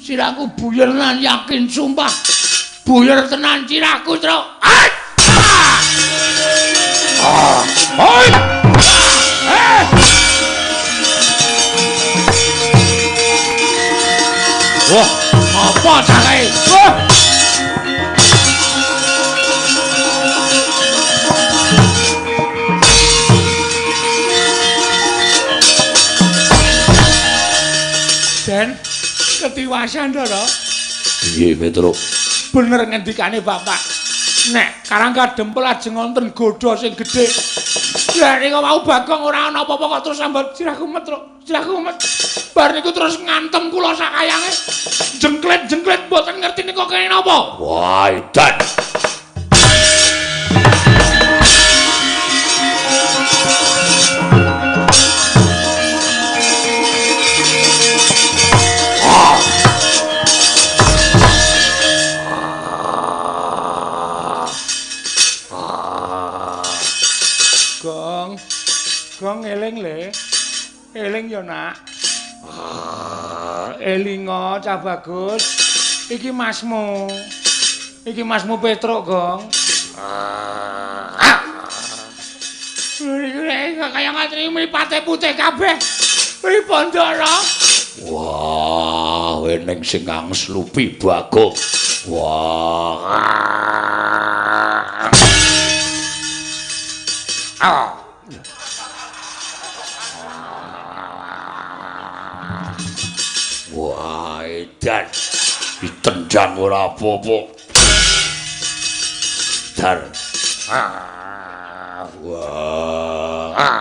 Sirahku buyer tenan yakin sumpah. Buyer tenan sirahku, Truk. Ah! Hoi! Eh! Wah, apa cah kae? Wah! Den, ketiwasan to, Rok? Piye, Petruk? Bener ngendikane Bapak. Nek Karang Kadempel ajeng wonten godha sing gedhe. Lah nek wau Bagong ora ana apa-apa kok terus sambat sirahku met, Rok. Sirahku met. Bar niku terus ngantem kula sakayange. Jengklet-jengklet mboten ngerti niku kene napa. Wah, edan. Gong. Gong eling le. Eling ya, Nak. Elingo cah bagus. Iki masmu. Iki masmu Petruk, Gong. Iki kaya ngatri mripate putih kabeh. Pripun, Ndara? Wah, eneng sing angslupi Bagong. Wah. Ah. Wah, edan. Ditendang ora apa-apa. Dar. Ah. Wah. Ah.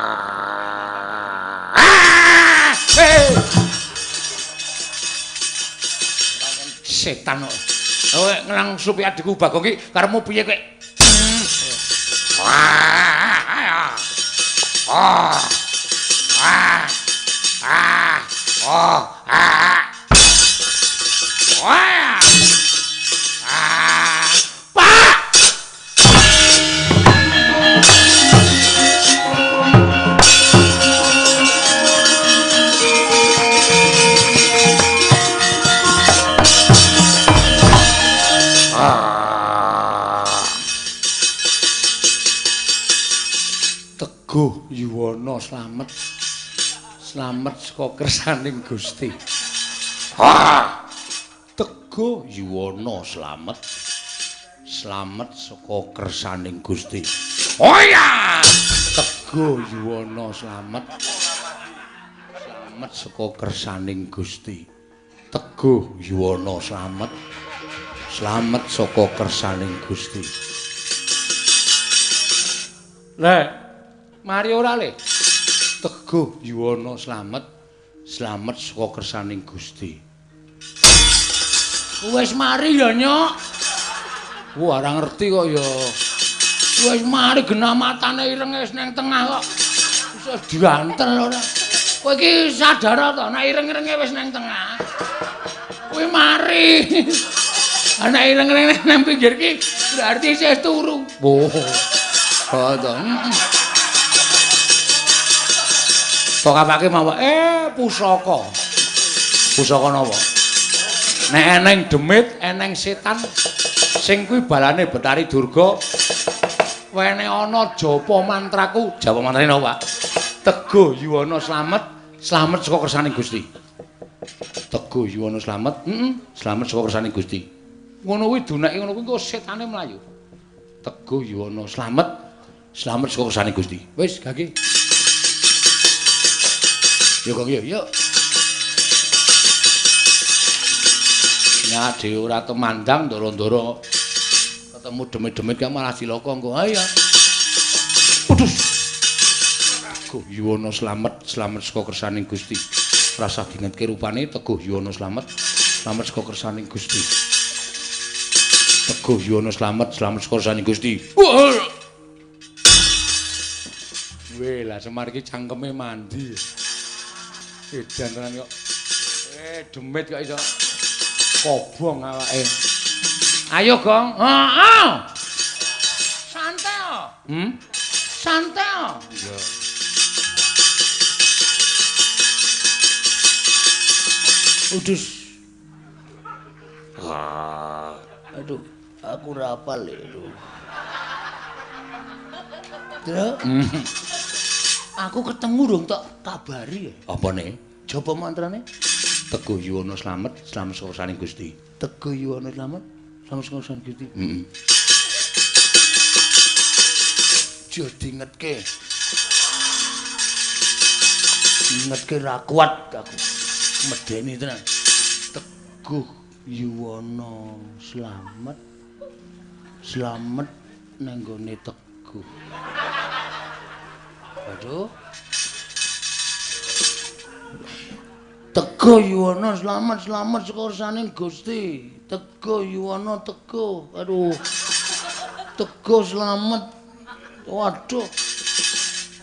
Hey. Setan kok. Kowe ngelang supi adikku Bagong iki karepmu piye kowe? Ah. Ah. Ah. Ah. Oh. Ah. Wah. Ah. Pak. Teguh Yuwana slamet. Slamet saka kersaning Gusti. Ah! Teguh Yuwana slamet. Slamet saka kersaning Gusti. Oh iya! Teguh Yuwana slamet. Slamet saka kersaning Gusti. Teguh Yuwana slamet. Slamet saka kersaning Gusti. Le, mari ora le? Teguh Yuwana slamet, slamet saka kersaning Gusti. Wis mari ya, Nyok. Wah, ora ngerti kok ya. Wis mari genah matane irenge wis nang tengah kok. Wis diantel ora. Kowe iki sadar to nek ireng-irenge wis nang tengah. Kowe mari. Ana ireng-irenge nang pinggir iki berarti isih turu. Oh. Oh to. Tok apake mawon pusaka. Pusaka napa? Nek eneng demit, eneng setan sing kuwi balane Betari Durga. Wene ana japa mantraku, japa mantrane napa, Pak? Teguh Yuwana slamet, slamet saka kersaning Gusti. Teguh Yuwana slamet, slamet saka kersaning Gusti. Ngono kuwi duneke ngono kuwi engko setane mlayu. Teguh Yuwana slamet, slamet saka kersaning Gusti. Wis, gage. Yo kok yo, yo. Nya dhewe ora temandang ndoro-ndoro ketemu demit-demit kan malah cilaka engko. Ayo. Waduh. Teguh Yuwana slamet, slamet saka kersaning Gusti. Rasah dingetke rupane Teguh Yuwana slamet, slamet saka kersaning Gusti. Teguh Yuwana slamet, slamet saka kersaning Gusti. Weh, lah Semar iki cangkeme mandi. Edan tenan kok. Demit kok iso kobong awake. Ayo, Gong. Heeh. Santai. Santai. Iya. Udus. Aduh, aku ora hafal lho. Truk. Aku ketemu dong tak kabari ya. Apa nih? Japa mantrane? Teguh Yuwana slamet, slamet saka kersaning Gusti. Teguh Yuwana slamet, slamet saka kersaning Gusti. Heeh. Jo dingetke. Dingetke ra kuat aku. Medeni tenan. Teguh Yuwana slamet. Slamet nang nggone Teguh. Aduh. Teguh Yuwana slamet, slamet saka kersaning Gusti. Teguh Yuwana teguh. Aduh. Teguh slamet. Waduh.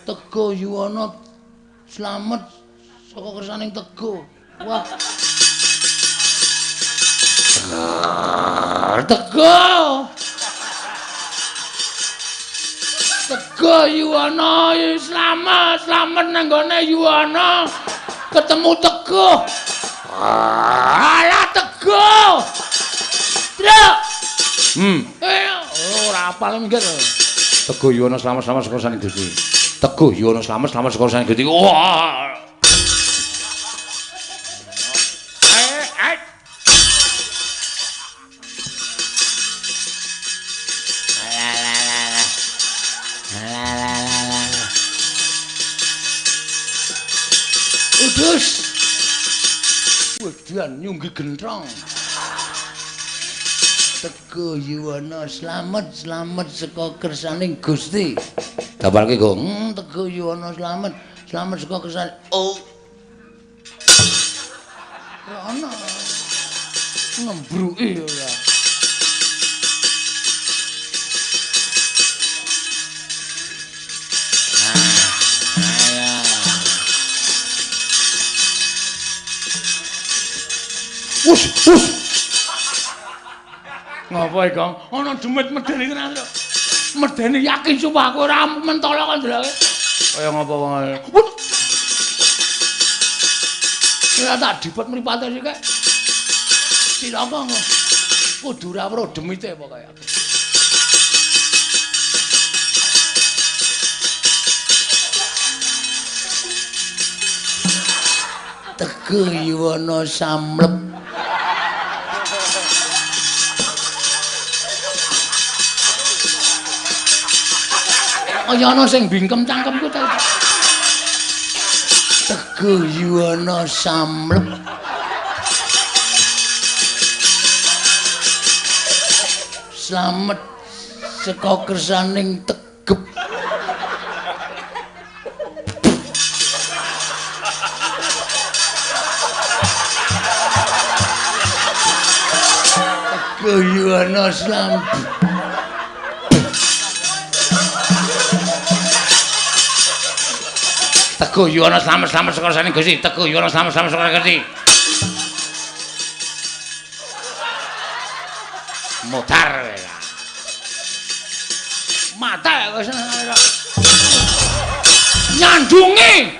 Teguh Yuwana slamet saka kersaning Teguh. Wah. Teguh. Teguh Yuwana slamet, slamet nang nggone Yuwana. Ketemu Teguh. Alah Teguh. Truk. Ora apal minggir. Teguh Yuwana slamet, slamet saka kersaning Gusti. Teguh Yuwana slamet, slamet saka kersaning Gusti. Wah. Udus. Wedan nyunggi gentrong. Teguh Yuwana slamet, slamet saka kersaning Gusti. Dapalke, Gong. Teguh Yuwana slamet, slamet saka kersane. Oh. Rono. Ngembruki ora. Us, us. Ngapa iki, Kang? Ana demit medeni tenan lho. Medeni yakin sumpah aku ora mentolo kok ndeloke. Kaya ngapa wong. Ora tak dipet mripate sik. Cilaka kok. Kudu ora weruh demite pokoke aku. Teguh Yuwana samlep. Kaya ana sing bingkem cangkemku ta. Teguh Yuwana samlep. Slamet saka kersaning tegep. Teguh Yuwana slamet. Teguh Yuwana slamet slamet saka kersaning Gusti. Teguh Yuwana slamet slamet saka Gusti. Modar kowe. Mate kowe seneng nyandungi.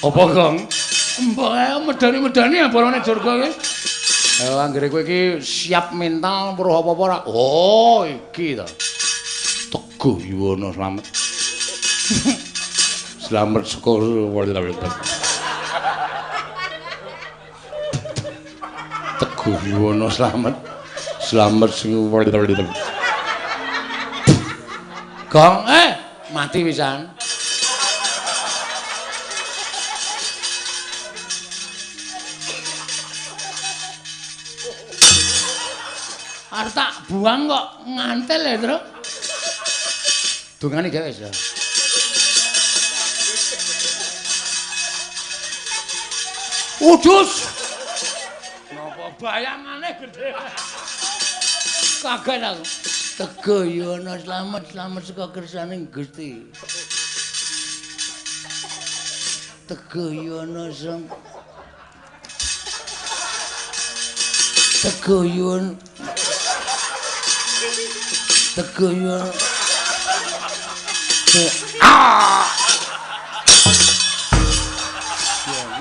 Apa, Kang? Mbok medani-medani ya borone Durga iki. Ayo anggere kowe iki siap mental weruh apa-apa ora? Oh, iki to. Teguh Yuwana slamet. Slamet saka Teguh Yuwana slamet. Slamet sing Gong, mati pisan. Arep tak buang kok ngantel ya, Tru. Dungane gawe wis. Udus. Napa bayangane gedhe. Kaget aku. Teguh Yuwana slamet slamet saka kersaning Gusti. Teguh Yuwana sang Teguh Yuwana Teguh Yuwana. Ah!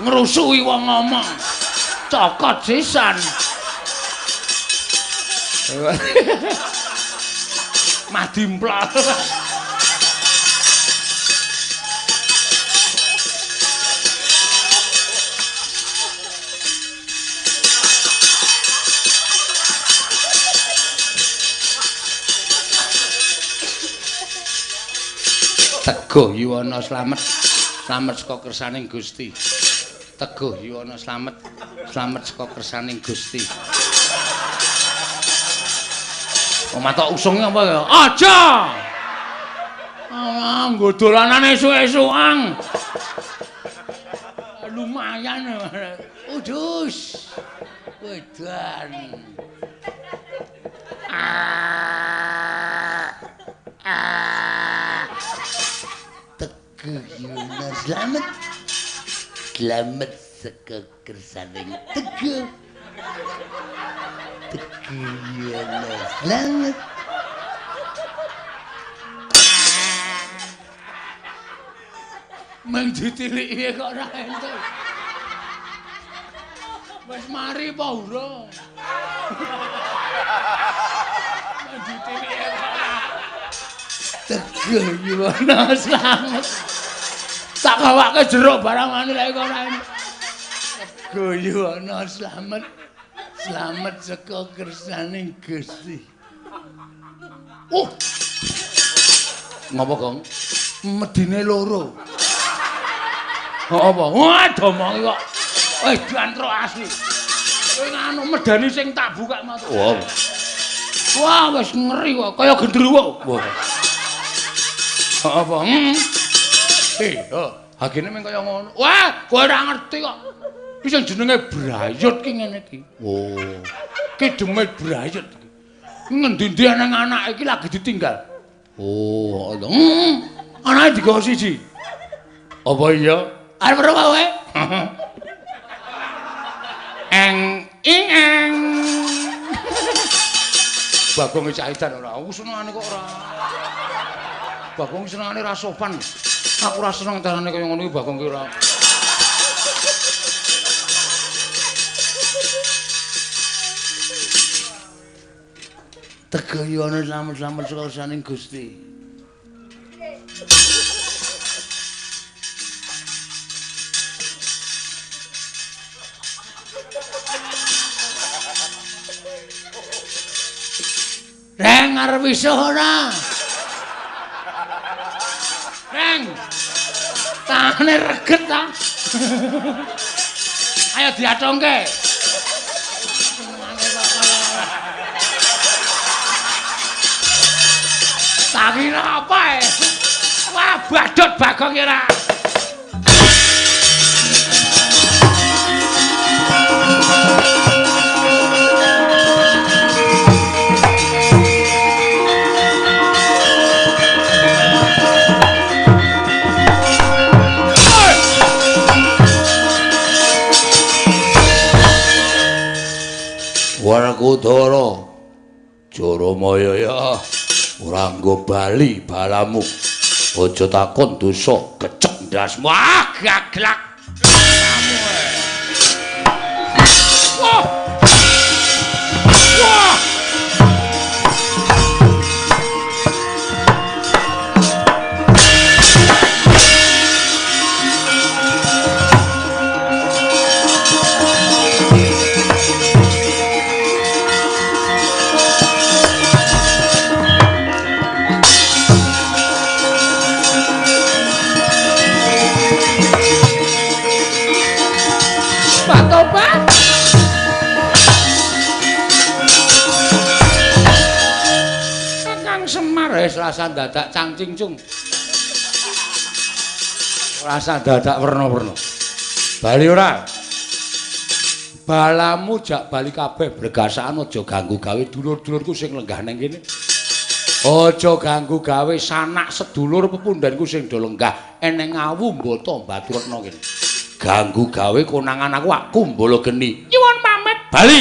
Ngrusuhi wong ngomong. Cokot sisan. Madimpla. Teguh Yuwana slamet slamet saka kersaning Gusti. Teguh Yuwana slamet slamet saka kersaning Gusti. Oh, matok usung apa ya? Aja. Ah, nggo dolanane esuk-esukan. Lumayan. Udus. Wedan. Teguh Yuwana slamet. Slamet saka kersaning Teguh. Teguh Yuwana slamet. Meng ditiliki kok ora entuk. Wis mari apa urung? Meng ditiliki kok ora. Teguh Yuwana slamet. Tak gawake jeruk barang mani lek kok ora entuk. Teguh Yuwana slamet. Slamet saka kersaning Gusti. Oh. Ngapa, Kang? Medine loro. Apa? Wah, domongi kok. Wis diantrok asli. Kowe nganu medani sing tak buka matu. Wah. Wah, wis ngeri kok kaya gendruwo. Wah. Apa? Hagene mung kaya ngono. Wah, kowe ora ngerti kok. Iki sing jenenge brayut ki ngene iki. Oh. Ki demit brayet. Ngendi-endi nang anake iki lagi ditinggal. Oh, anake digawa siji. Apa iya? Arep weruh kowe? Eng ing eng. Bagong caitan ora. Aku senengane kok ora. Bagong senengane ra sopan. Aku ora seneng carane kaya ngono iki Bagong ki ora. Tegayana slamet-slamet saka Gusti. Reng arep iso ora? Reng. Tangane reget ta. Ayo diatongke. Tak kira apa e? Wah, badut Bagong ora. Werkudara Jaramaya ya ora nggo bali balamu. Aja takon dosa kecek ndasmu. Ah, gaglak. Wah. Wah. Rasa dadak cangcingcung. Rasa dadak werna-werna. Bali ora? Balamu jak bali kabeh bregasaan aja ganggu gawe dulur-dulurku sing lenggah ning kene. Aja ganggu gawe sanak sedulur pepundhenku sing do lenggah eneng awu mbata Baturetna kene. Ganggu gawe konangan aku aku mbala geni. Nyuwun pamit bali.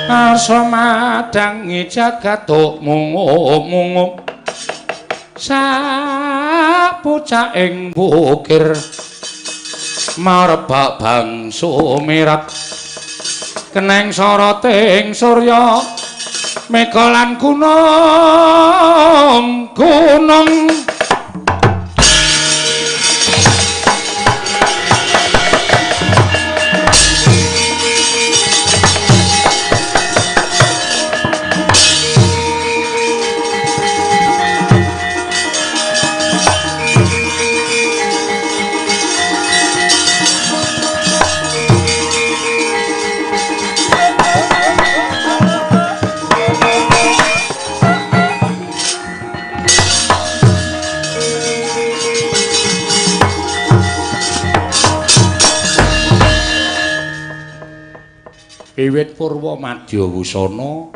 Arsa madangi jagat mungup-mungup sapucaking bukir marbak bangsu mirat keneng soroting surya mega lan gunung gunung. Wiwit purwa madya wusana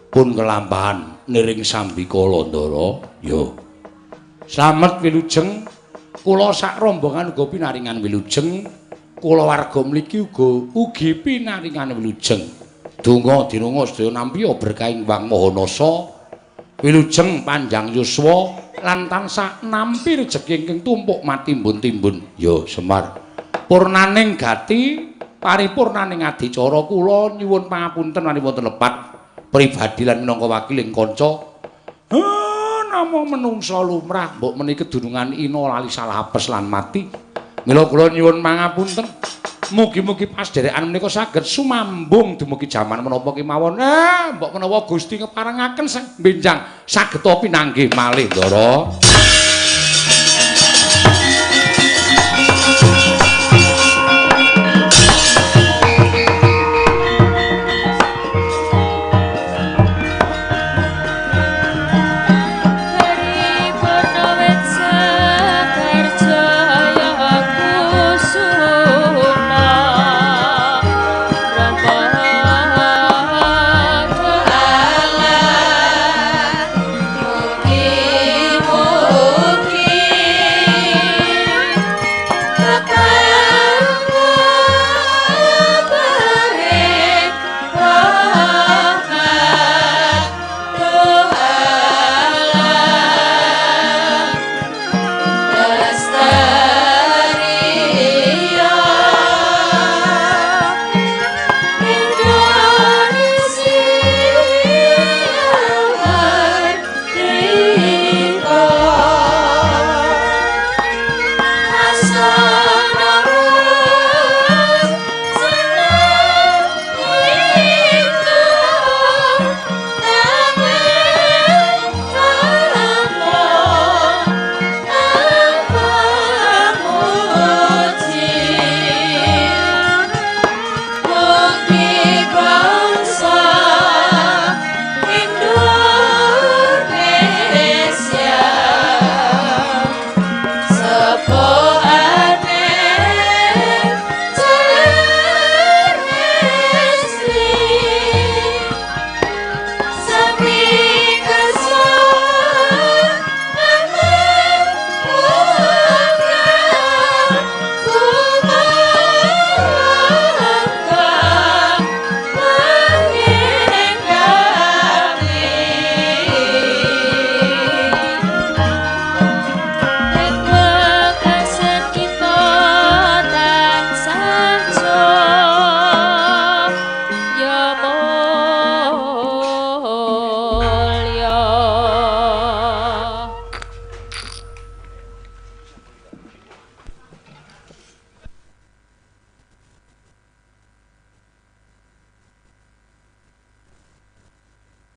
pun kelampahan niring sambikala ndara. Ya. Slamet wilujeng kula sak rombongan uga pinaringan wilujeng, kula warga mliki uga ugi pinaringan wilujeng. Donga dinonga sedaya nampiya berkahing Wang Maha Nasa. Wilujeng panjang yuswa lan tansah nampi rejeki ingkang tumpuk matimbun-timbun. Ya Semar. Purnaning gati paripurnaning adicara kula nyuwun pangapunten menawi wonten lepat pribadi lan minangka wakiling kanca. Namung menungsa lumrah mbok menika kedunungan ina lali salah apes lan mati. Mila kula nyuwun pangapunten. Mugi-mugi pasdherekan menika saged sumambung dumugi jaman menapa kemawon. Mbok menawa Gusti ngeparengaken benjang saged pinanggih malih, Ndara.